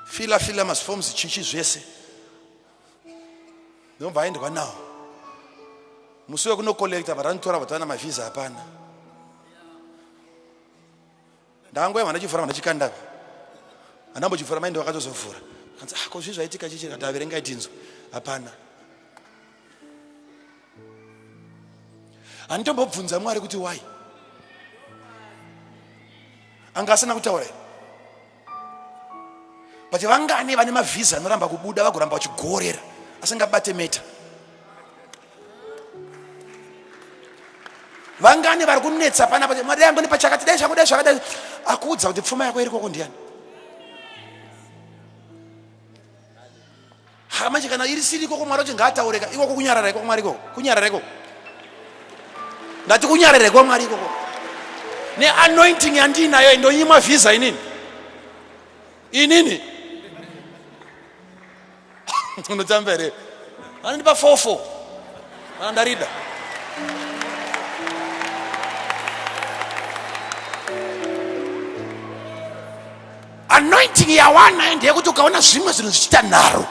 S1: fila fila maziforms chichi zvese, ndobva aendwa nawo. Musi wekunocollecta varanitora vatana mavhisa hapana. Ndangoya vandachivhura vandachikanda, handambochivhura, maindi vakatozovhura kanzi ah, ko zvii zvaitika chichi? Kati averengai tinzwa. Hapana. Handitombobvunza Mwari kuti why anga asina kutaura here. But vangani vane mavhisa anoramba kubuda, vagoramba vachigorera asingabate meta? Vangani vari kunetsa panapa, Mwari dai angonipa chakati, dai zvakudai zvakadai. Akuudza kuti pfuma yako iri koko ndiani? Ha, manje kana iri siri ikoko, Mwari kuti ngaataureka ikoko, kunyarara ikoko, Mwari ikoko, kunyarara ikoko, ndati kunyarara ikoko, Mwari ikoko. Neanointing yandiinayo ndonyimwa vhisa inini? Inini unotamba here? Anondipa 44 kana ndarida. Anointing yawanayo ndeyekuti ukaona zvimwe zvinhu zvichiita nharo,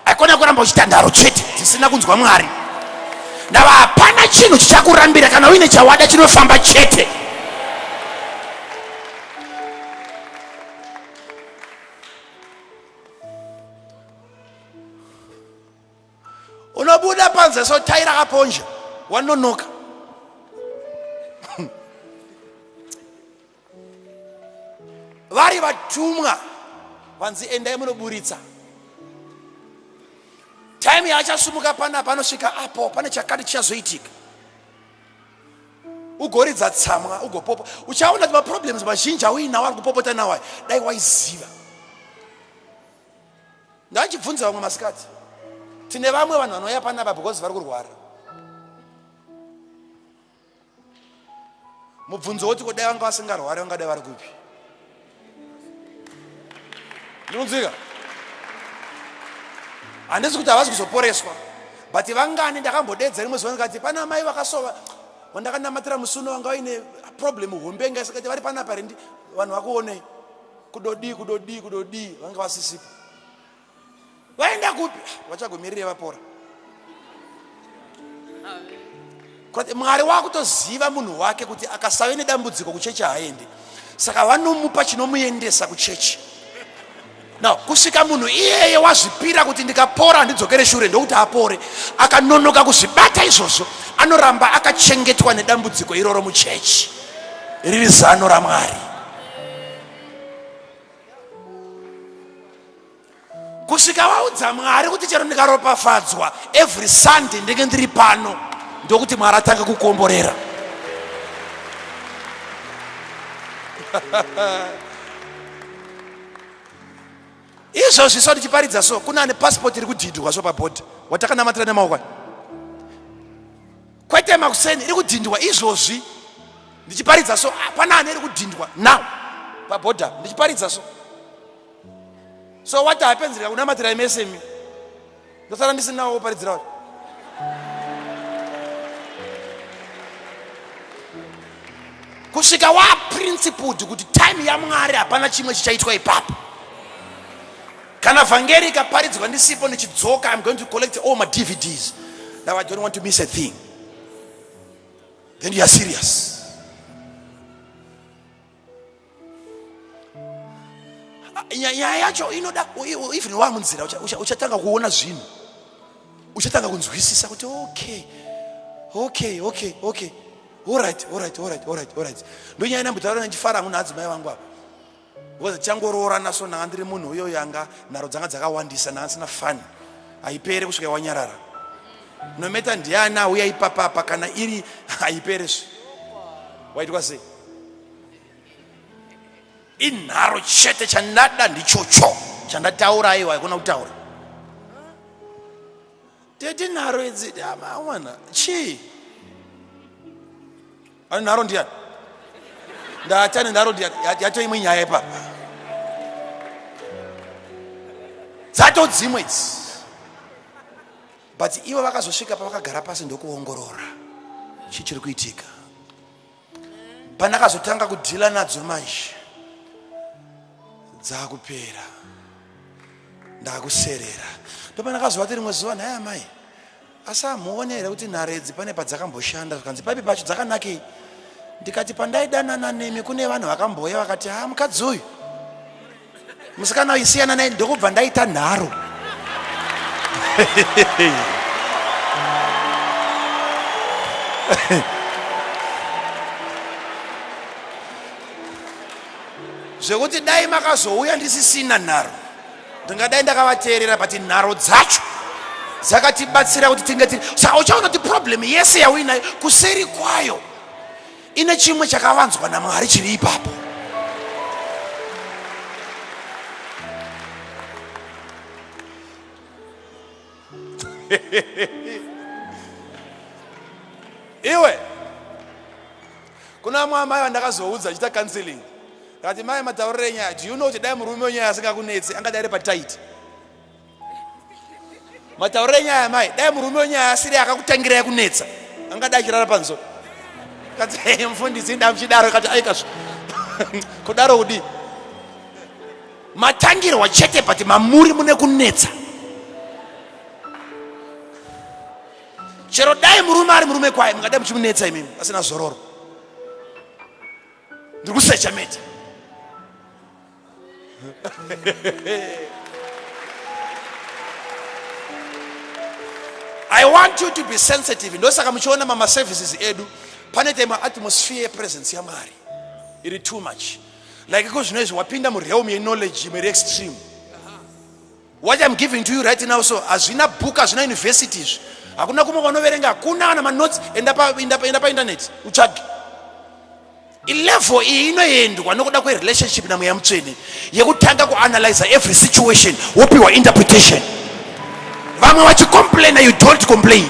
S1: aikona kuramba uchiita nharo chete dzisina kunzwa Mwari. Ndava hapana chinhu chichakurambira kana uine chawada chinofamba chete. Unobuda panze so tai rakaponja, wanonoka. Vari vatumwa vanzi endai munoburitsa. Time yaachasumuka panapa anosvika apo pane chakati chichazoitika. Ugoridza tsamwa, ugopopa. Uchaona kuti maproblems mazhinji auinawo ari kupopota nawo aya, dai waiziva. Ndachibvunza vamwe masikati, tine vamwe vanhu vanouya panapa because vari kurwara. Mubvunzo woti kudai vanga vasingarwari vangadai vari kupi? Ndinonzwika? Handisi kuti havasi kuzoporeswa, but vangani ndakambodedza rimwe zuva ndikati pana mai vakasova vandakanamatira musi uno vanga vaine problem hombe inga isikati vari panapa rendi vanhu vakuonei kudodii kudodii kudodii vanga vasisipo. Vaenda kupi? Vachagomirire vapora. Kuti Mwari wakutoziva munhu wake kuti akasave nedambudziko kuchechi haaendi, saka vanomupa chinomuendesa kuchechi. Now kusvika munhu iyeye wazvipira kuti ndikapora handidzokere shure, ndokuti apore. Akanonoka kuzvibata izvozvo, anoramba akachengetwa nedambudziko iroro muchechi riri zano raMwari. Kusvika waudza Mwari kuti chero ndikaropafadzwa every Sunday ndenge ndiri pano, ndokuti Mwari atange kukomborera. Izvozvi so ndichiparidza so kuna ane passport iri kudhindwa so pabhodha watakanamatira nemaoko aya, kwete makuseni, iri kudhindwa izvozvi ndichiparidza so. Hapana ane iri kudhindwa now pabhodha ndichiparidza so. So what happens ndikakunamatirai mese imi ndosara ndisinawo kuparidzira wacho. Kusvika waprincipled kuti time yaMwari hapana chimwe chichaitwa ipapo. Kana vhangeri ikaparidzwa ndisipo ndichidzoka, I'm going to collect all my DVDs. Now I don't want to miss a thing. Then you are serious. Nyaya yacho inoda even wamunzira uchatanga kuona zvinhu, uchatanga kunzwisisa kuti okay, okay, okay, okay, alright, alright, alright, alright, alright. Ndonyaya ndambotaura ndichifara hangu naadzimai vangu apa, because tichangoroorana so ndanga ndiri munhu uyo yanga nharo dzanga dzakawandisa, ndanga ndisina fun, haipere kusvika wanyarara. Nometa ndiani auya ipapapa, kana iri haipere zve waitwa sei? Inharo chete, chandada ndichocho chandataura, aiwa haikona kutaura tete nharo idzi amana chii ane nharo ndiyani ndati ane nharo ndiyani yato imwe nyaya ipapa dzato dzimwe idzi, but ivo vakazosvika pavakagara pasi ndokuongorora chii chiri kuitika. Pandakazotanga kudhila nadzo manje dzakupera, ndakuserera, ndopandakazovati rimwe zuva, nhai amai, asi hamuone here kuti nhare idzi pane padzakamboshanda? Zvikanzi paipi pacho, dzakanakei? Ndikati pandaidanana nemi kune vanhu vakamboya vakati ha mukadzi uyu musikana uyu siyana naye, ndokubva ndaita nharo. Zvekuti dai makazouya ndisisina nharo ndingadai ndakavateerera, but nharo dzacho dzakatibatsira kuti tinge tiri. Saka uchaona kuti problem yese yauinayo kuseri kwayo ine chimwe chakavanzwa naMwari chiri ipapo. Iwe kuna vamwe amai vandakazoudza achiita counseling, ndakati mai, mataurire enyaya, do you know kuti dai murume wenyaya asingakunetsi angadai ari pataiti? Mataurire enyaya mai, dai murume wenyaya asiri akakutangira yakunetsa angadai achirara panzo. Kati hey, mufundisi ndamuchidaro. Kati aikazvo kudaro kudii? Matangirwa chete but mamuri mune kunetsa. Chero dai murume ari murume kwaye mungadai muchimunetsa imimi asina zororo. Ndiri kusecha meta. I want you to be sensitive. Ndosaka muchiona mama services edu pane tema atmosphere presence yaMwari iri too much. Like iko zvino izvi wapinda mu realm ye knowledge imwe extreme. What I'm giving to you right now so hazvina book hazvina university izvi. Hakuna kumwe kwanoverenga hakuna kana manotes enda pa enda pa enda pa internet utsvage. Ilevel iyi inoendwa nokuda kwerelationship naMweya Mutsvene yekutanga kuanalyza every situation wopiwa interpretation. Vamwe vachicomplaina you don't complain.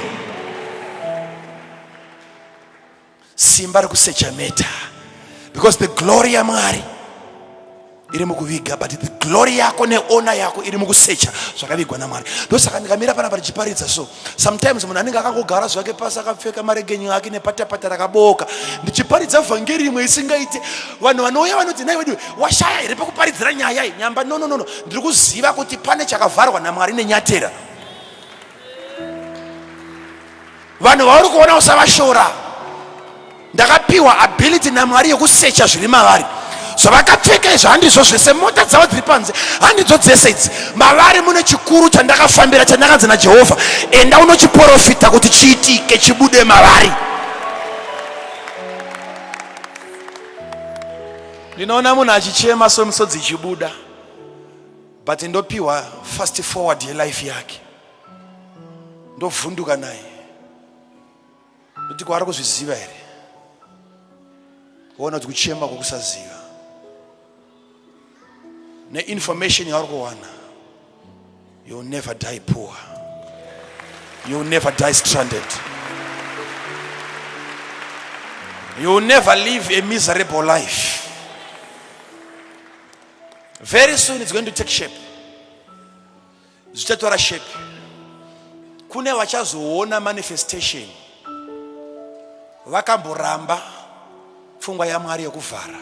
S1: Simba rekusecha meta because the glory yaMwari iri mukuviga but the glory yako neona yako iri mukusecha zvakavigwa namwari. Ndosaka ndikamira panapa ndichiparidza so sometimes munhu anenge akangogara zvake pasi akapfeka maregenyo ake nepatapata rakabooka, ndichiparidza vhangeri imwe isingaite. Vanhu vanouya vanoti nai wedu washaya here pekuparidzira nyaya iyi nyamba? No, no, no, no. Ndiri kuziva kuti pane chakavharwa namwari nenyatera. Vanhu vauri kuona usavashora. Ndakapiwa ability naMwari yekusecha zviri mavari. Zvavakapfeka izvi handizvo zvese, mota dzavo dziri panze handidzo dzese idzi. Mavari mune chikuru chandakafambira, chandakanzi naJehovha, enda unochiporofita kuti chiitike, chibude mavari. Ndinoona munhu achichema somisodzi ichibuda, but ndopiwa fast forward yelife yake, ndovhunduka naye. Kuti kwaari kuzviziva here? Kuona kuti kuchema kwokusaziva neinformation yauri kuwana, you'll never die poor, you'll never die stranded, you'll never live a miserable life. Very soon it's going to take shape. Zvichatora shape. Kune vachazoona manifestation vakamboramba pfungwa yaMwari yekuvhara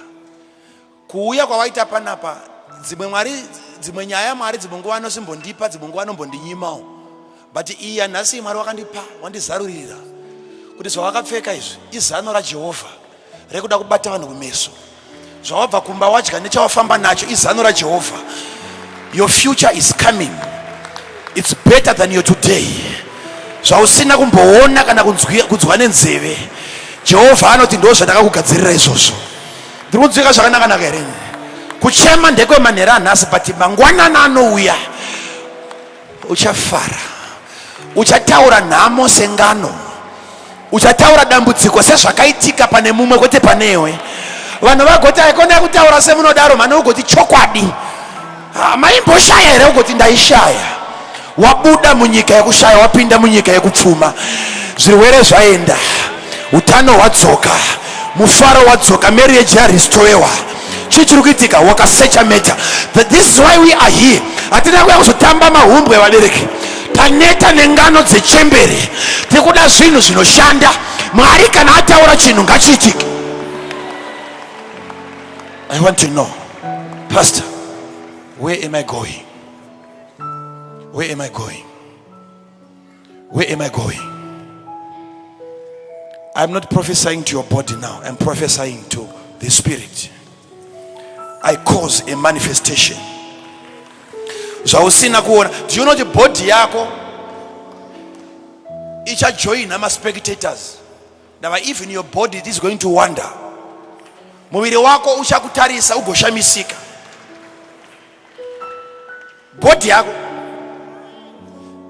S1: kuuya kwawaita panapa. Dzimwe Mwari, dzimwe nyaya Mwari dzimwe nguva anosimbondipa, dzimwe nguva anombondinyimawo, but iyi yanhasi Mwari wakandipa, wandizarurira kuti zvawakapfeka izvi izano raJehovha rekuda kubata vanhu kumeso. Zvawabva kumba wadya nechawafamba nacho izano raJehovha. Your future is coming, it's better than your today. Zvausina kumboona kana kunzwa nenzeve, Jehovha anoti ndo zvandakakugadzirira izvozvo. Ndiri kunzwika zvakanaka-naka here? Kuchema ndekwemanhero anhasi, but mangwanana anouya uchafara, uchataura nhamo sengano, uchataura dambudziko sezvakaitika pane mumwe kwete panewe. Vanhu vagoti aikona kutaura semunodaro mhani, ugoti chokwadi maimboshaya here? Ugoti ndaishaya. Wabuda munyika yekushaya wapinda munyika yekupfuma. Zvirwere zvaenda, utano hwadzoka, mufaro wadzoka, marriage yarestorewa. Chii chiri kuitika? Wakasecha meta. This is why we are here. Hatina kuya kuzotamba mahumbwe vabereki. Taneta nengano dzechembere, tiri kuda zvinhu zvinoshanda. Mwari kana ataura chinhu ngachiitike. I want to know, Pastor, where am I going? Where am I going? Where am I going? I'm not prophesying to your body now. I'm prophesying to the spirit. I cause a manifestation. Zvausina kuona. Do you know the body yako ichajoina ma-spectators? Now even your body is going to wonder. Muviri wako uchakutarisa ugoshamisika. Body yako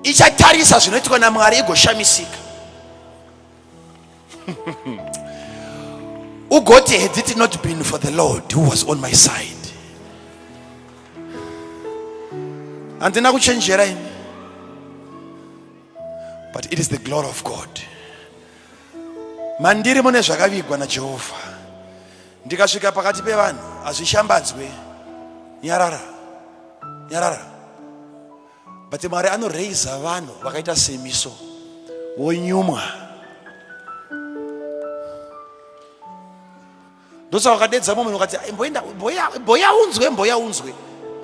S1: ichatarisa zvinoitwa naMwari igoshamisika. Ugoti, had it not been for the Lord who was on my side. Handina kuchenjera ini, but it is the glory of God. Mandiri mune zvakavigwa naJehovha. Ndikasvika pakati pevanhu hazvishambadzwe. Nyarara, nyarara. But Mwari anoreiza vanhu vakaita semiso wonyumwa. Ndosaka wakadedza mumwe munhu ukati mboenda mboya unzwe, mboya unzwe.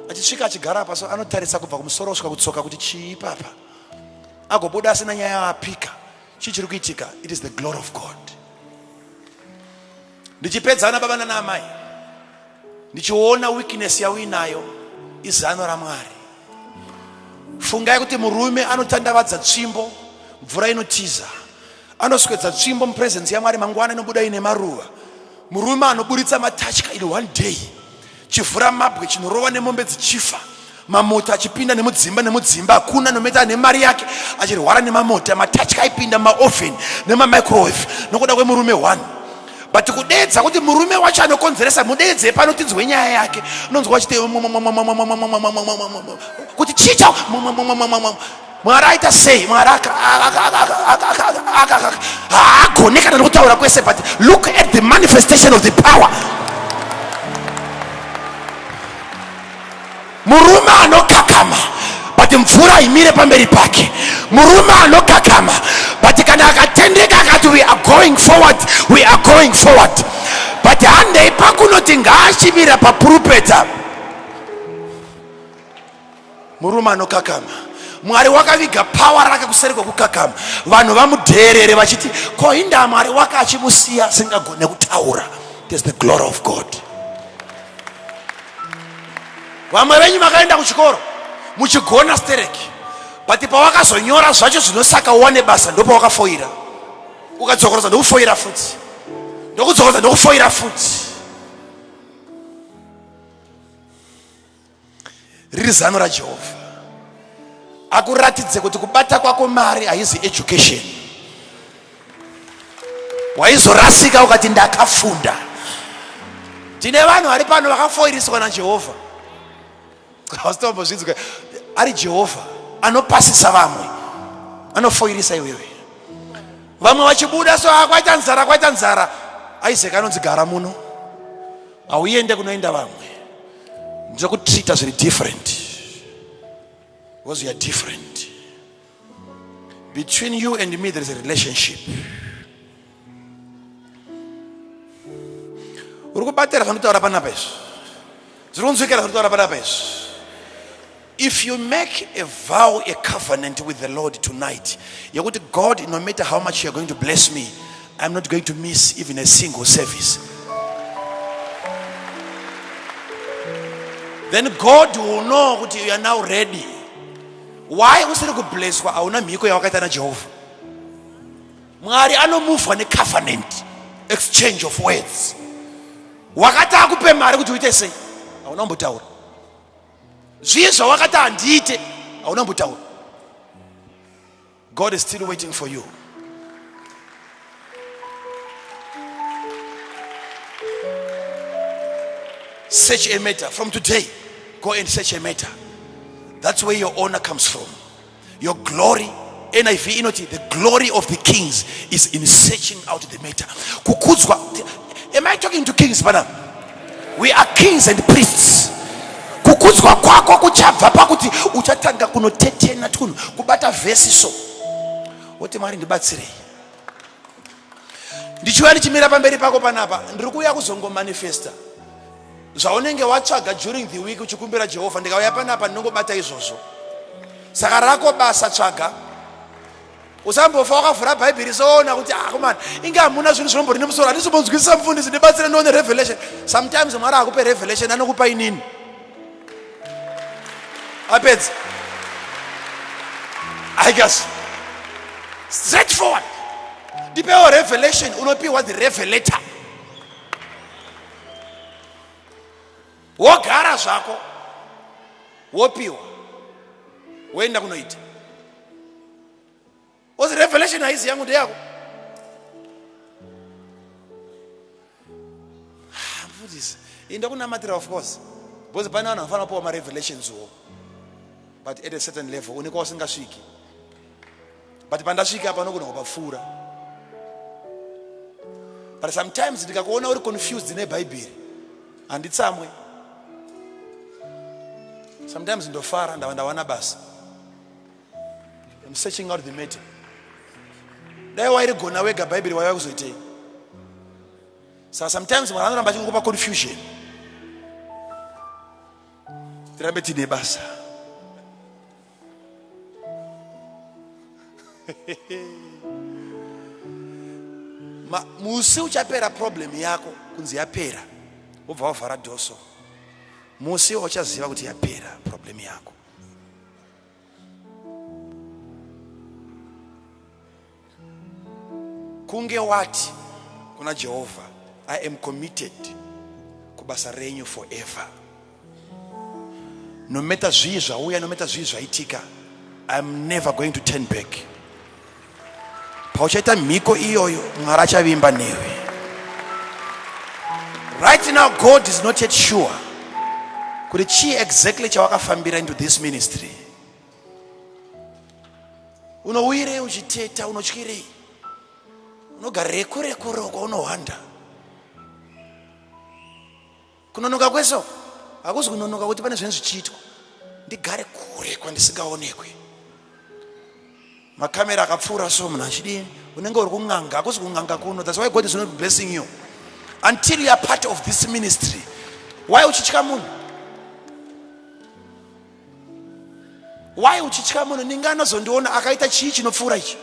S1: Achisvika achigara apa so anotarisa kubva kumusoro kusvika kutsoka kuti chii papa. Agobuda asina nyaya yaapika. Chii chiri kuitika? It is the glory of God. Ndichipedza ana baba nana amai. Ndichiona weakness yauinayo izano raMwari. Fungai kuti murume anotandavadza tsvimbo, mvura inotiza. Anoswedza tsvimbo mupresence yaMwari, mangwana inobuda ine maruva. Murume anoburitsa matatya in one day, chivhura mabwe chinorova nemombe dzichifa, mamota achipinda nemudzimba nemudzimba, hakuna nometa ane mari yake achirwara nemamota, matatya aipinda mumaoven nemamicrowave nokuda kwemurume one. But kudeedza kuti murume wacho anokonzeresa, mudeedzei pano tinzwe nyaya yake. Unonzwa achiti kuti chicha Mwari aita sei? Mwari haagone kana nokutaura kwese, but look at the manifestation of the power. Murume anokakama but mvura haimire pamberi pake. Murume anokakama but kana akatendeka akati we are going forward, we are going forward. But handei pakunoti ngaachimira papurupeta. Murume anokakama. Mwari wakaviga power rake kuseri kwekukakama. Vanhu vamudheerere vachiti ko indaa Mwari wake achimusiya asingagone kutaura. It is the glory of God. Vamwe venyu makaenda kuchikoro muchigona stereki, but pawakazonyora zvacho zvinosaka uwane basa ndopawakafoira, ukadzokorodza ndokufoira futi, ndokudzokorodza ndokufoira futi. Riri zano raJehovha akuratidze kuti kubata kwako mari haizi education. Waizorasika ukati ndakafunda. Tine vanhu vari pano vakafoiriswa naJehovha. Hausitombozvinzwa. Ari Jehovha anopasisa vamwe, anofoirisa iwewe. Vamwe vachibuda so, kwaita nzara, kwaita nzara. Isaac anonzi gara muno, hauende kunoenda vamwe. Ndinokutreata zviri different because you are different. Between you and me there is a relationship. Uri kubatira zvandinotaura panapa izvi, zviri kunzwikira zvandinotaura panapa izvi. If you make a vow, a covenant with the Lord tonight, yekuti God, no matter how much you are going to bless me, I'm not going to miss even a single service. Then God will know kuti you are now ready. Why usiri kublesswa? Hauna mhiko yawakaita naJehovha. Mwari anomuvwa necovenant, exchange of words. Wakati akupe mari kuti uite sei? Hauna kumbotaura. Zvii zvawakati handiite? Hauna kumbotaura. God is still waiting for you. Search a matter. From today, go and search a matter. That's where your honor comes from. Your glory. NIV inoti, the glory of the kings is in searching out the matter. Kukudzwa. Am I talking to kings, madam? We are kings and priests. Kukudzwa kwako kuchabva pakuti uchatanga kunotetena tunhu, kubata vhesi so. Woti Mwari ndibatsirei. Ndichiuya ndichimira pamberi pako panapa, ndiri kuuya kuzongomanifesta zvaunenge watsvaga during the week uchikumbira Jehovha. Ndikauya panapa ndinongobata izvozvo. Saka rako basa tsvaga. Usambofa wakavhura Bhaibheri soona kuti akomana inge hamuna zvinhu zvinombori nemusoro, handisimbonzwisisa mufundisi, ndibatsire ndione revelation. Sometimes Mwari akupe revelation, anokupa inini. Apedza. I guess straightforward. Ndipewo revelation, unopiwa the revelator. Wogara zvako, wopiwa, woenda kunoita. Ozi revelation haizi yangu, ndeyako. Mfundisi, iyi ndokunamatira of course. Because pane vanhu vanofanira kupiwa marevelations wo. But at a certain level une kwausingasviki. But pandasvika apa unogona kupapfuura. But sometimes ndikakuona uri confused neBhaibheri, handitsamwe. Sometimes ndofara ndava ndawana basa. I'm searching out the matter. Dai wairigona wega Bhaibheri waiva kuzoitei? Saka sometimes Mwari anoramba achingokupa confusion. Tirambe tiine basa. Musi uchapera problem yako kunzi yapera, wobva wavhara dhoso. Musi wauchaziva kuti yapera problem yako. Kunge wati kuna Jehovha, I am committed kubasa renyu forever. No matter zvii zvauya, no matter zvii zvaitika, I am never going to turn back. Pauchaita mhiko iyoyo, Mwari achavimba newe. Right now God is not yet sure kuti chii exactly chawakafambira into this ministry. Unouyirei uchiteta, unotyirei, unogarirei kure kure uko unohwanda. Kunonoka kwese hakuzi kunonoka kuti pane zvinhu zvichiitwa. Ndigare kure kwandisingaonekwe. Makamera akapfuura so munhu achidii, unenge uri kun'anga. Hakuzi kun'anga kuno. That's why God is not blessing you until you are part of this ministry. Why uchitya munhu? Why uchitya munhu? Ninga anozondiona akaita chii chinopfuura ichi?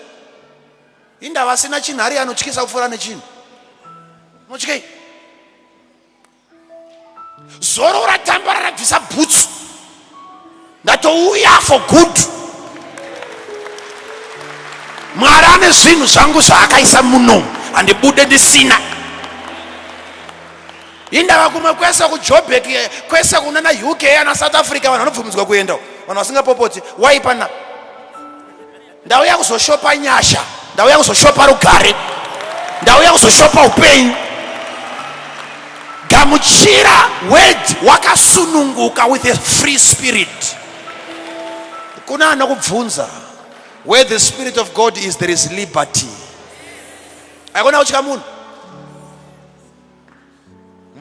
S1: Indava asina chinhu ari anotyisa kupfuura nechinhu. Unotyei? Zorora tambara rabvisa bhutsu. Ndatouya for good. Mwari ane zvinhu zvangu zvaakaisa muno, handibude ndisina. Indava kumwe kwese kuJoburg, kwese kunana UK ana South Africa vanhu vanobvumidzwa kuenda, vanhu vasingapopoti. Why pana? Ndauya kuzoshopa nyasha, ndauya kuzoshopa rugare, ndauya kuzoshopa upenyu. Gamuchira word wakasununguka with a free spirit. Kuna anokubvunza, where the spirit of God is there is liberty. Aikona kutya munhu.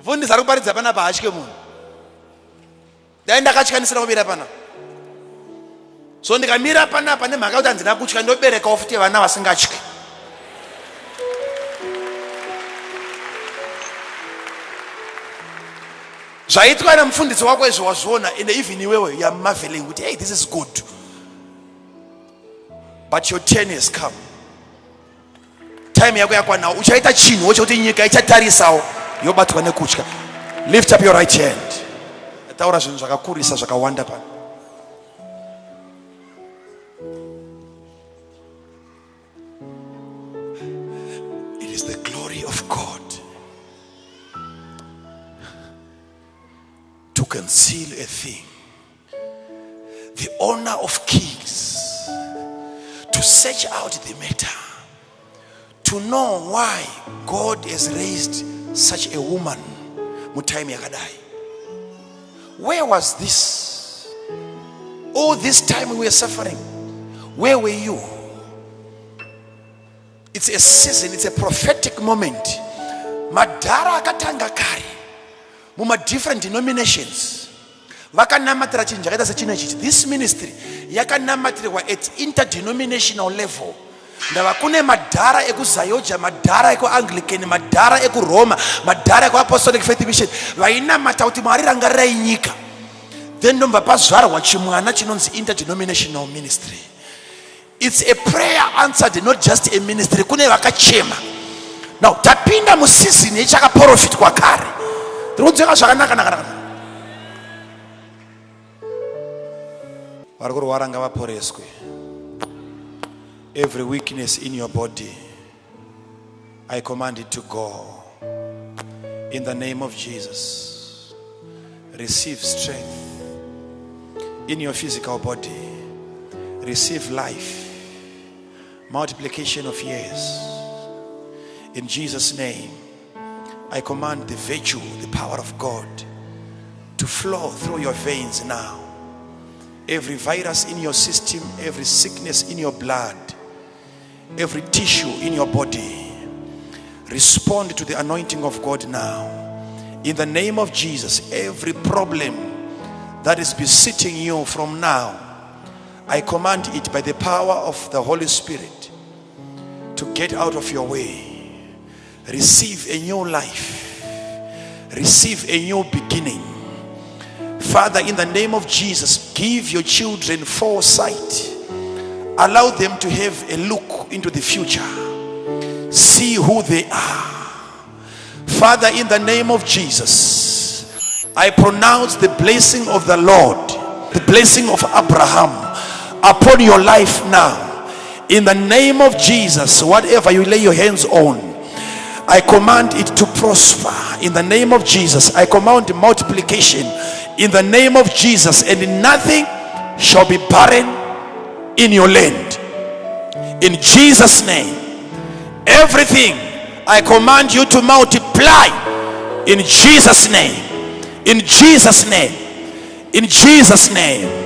S1: Mfundisi ari kuparidza panapa haatye munhu. Dai ndakatyanisira kumira panapa. So ndikamira panapa nemhaka yekuti handina kutya, ndoberekawo futi vana vasingatyi. Zvaitwa namufundisi wako izvo wazviona, and even iwewe you are marveling kuti hey, this is good. But your turn has come. Time yako yakwanawo, uchaita chinhu chekuti nyika ichatarisawo yobatwa nekutya. Lift up your right hand. Taura zvinhu zvakakurisa zvakawanda pano. It is the glory of God to conceal a thing, the honor of kings to search out the matter, to know why God has raised such a woman mutime yakadai. Where was this? All this time we were suffering, where were you? It's a season, it's a prophetic moment. Madhara akatanga kare muma different denominations vakanamatira chinhu chakaita sechino ichichi. This ministry yakanamatirwa at interdenominational level. Ndava kune madhara ekuZayoja, madhara ekuAnglican, madhara ekuRoma, madhara ekuApostolic Faith Mission vainamata kuti Mwari rangarirai nyika. Then ndomva pazvarwa chimwana chinonzi interdenominational ministry. It's a prayer answered, not just a ministry. Kune vakachema. Now tapinda museason yechakaprofitwa kare. Tiri kunzweka zvakanaka naka naka. Vari kurwara ngavaporeswe. Every weakness in your body, I command it to go. In the name of Jesus, receive strength in your physical body. Receive life, multiplication of years. In Jesus' name, I command the virtue, the power of God to flow through your veins now. Every virus in your system, every sickness in your blood, every tissue in your body, respond to the anointing of God now. In the name of Jesus, every problem that is besetting you from now, I command it by the power of the Holy Spirit to get out of your way. Receive a new life. Receive a new beginning. Father, in the name of Jesus, give your children foresight. Allow them to have a look into the future. See who they are. Father, in the name of Jesus, I pronounce the blessing of the Lord, the blessing of Abraham upon your life now. In the name of Jesus, whatever you lay your hands on, I command it to prosper. In the name of Jesus, I command multiplication. In the name of Jesus, and nothing shall be barren in your land. In Jesus' name, everything I command you to multiply. In Jesus' name. In Jesus' name. In Jesus' name.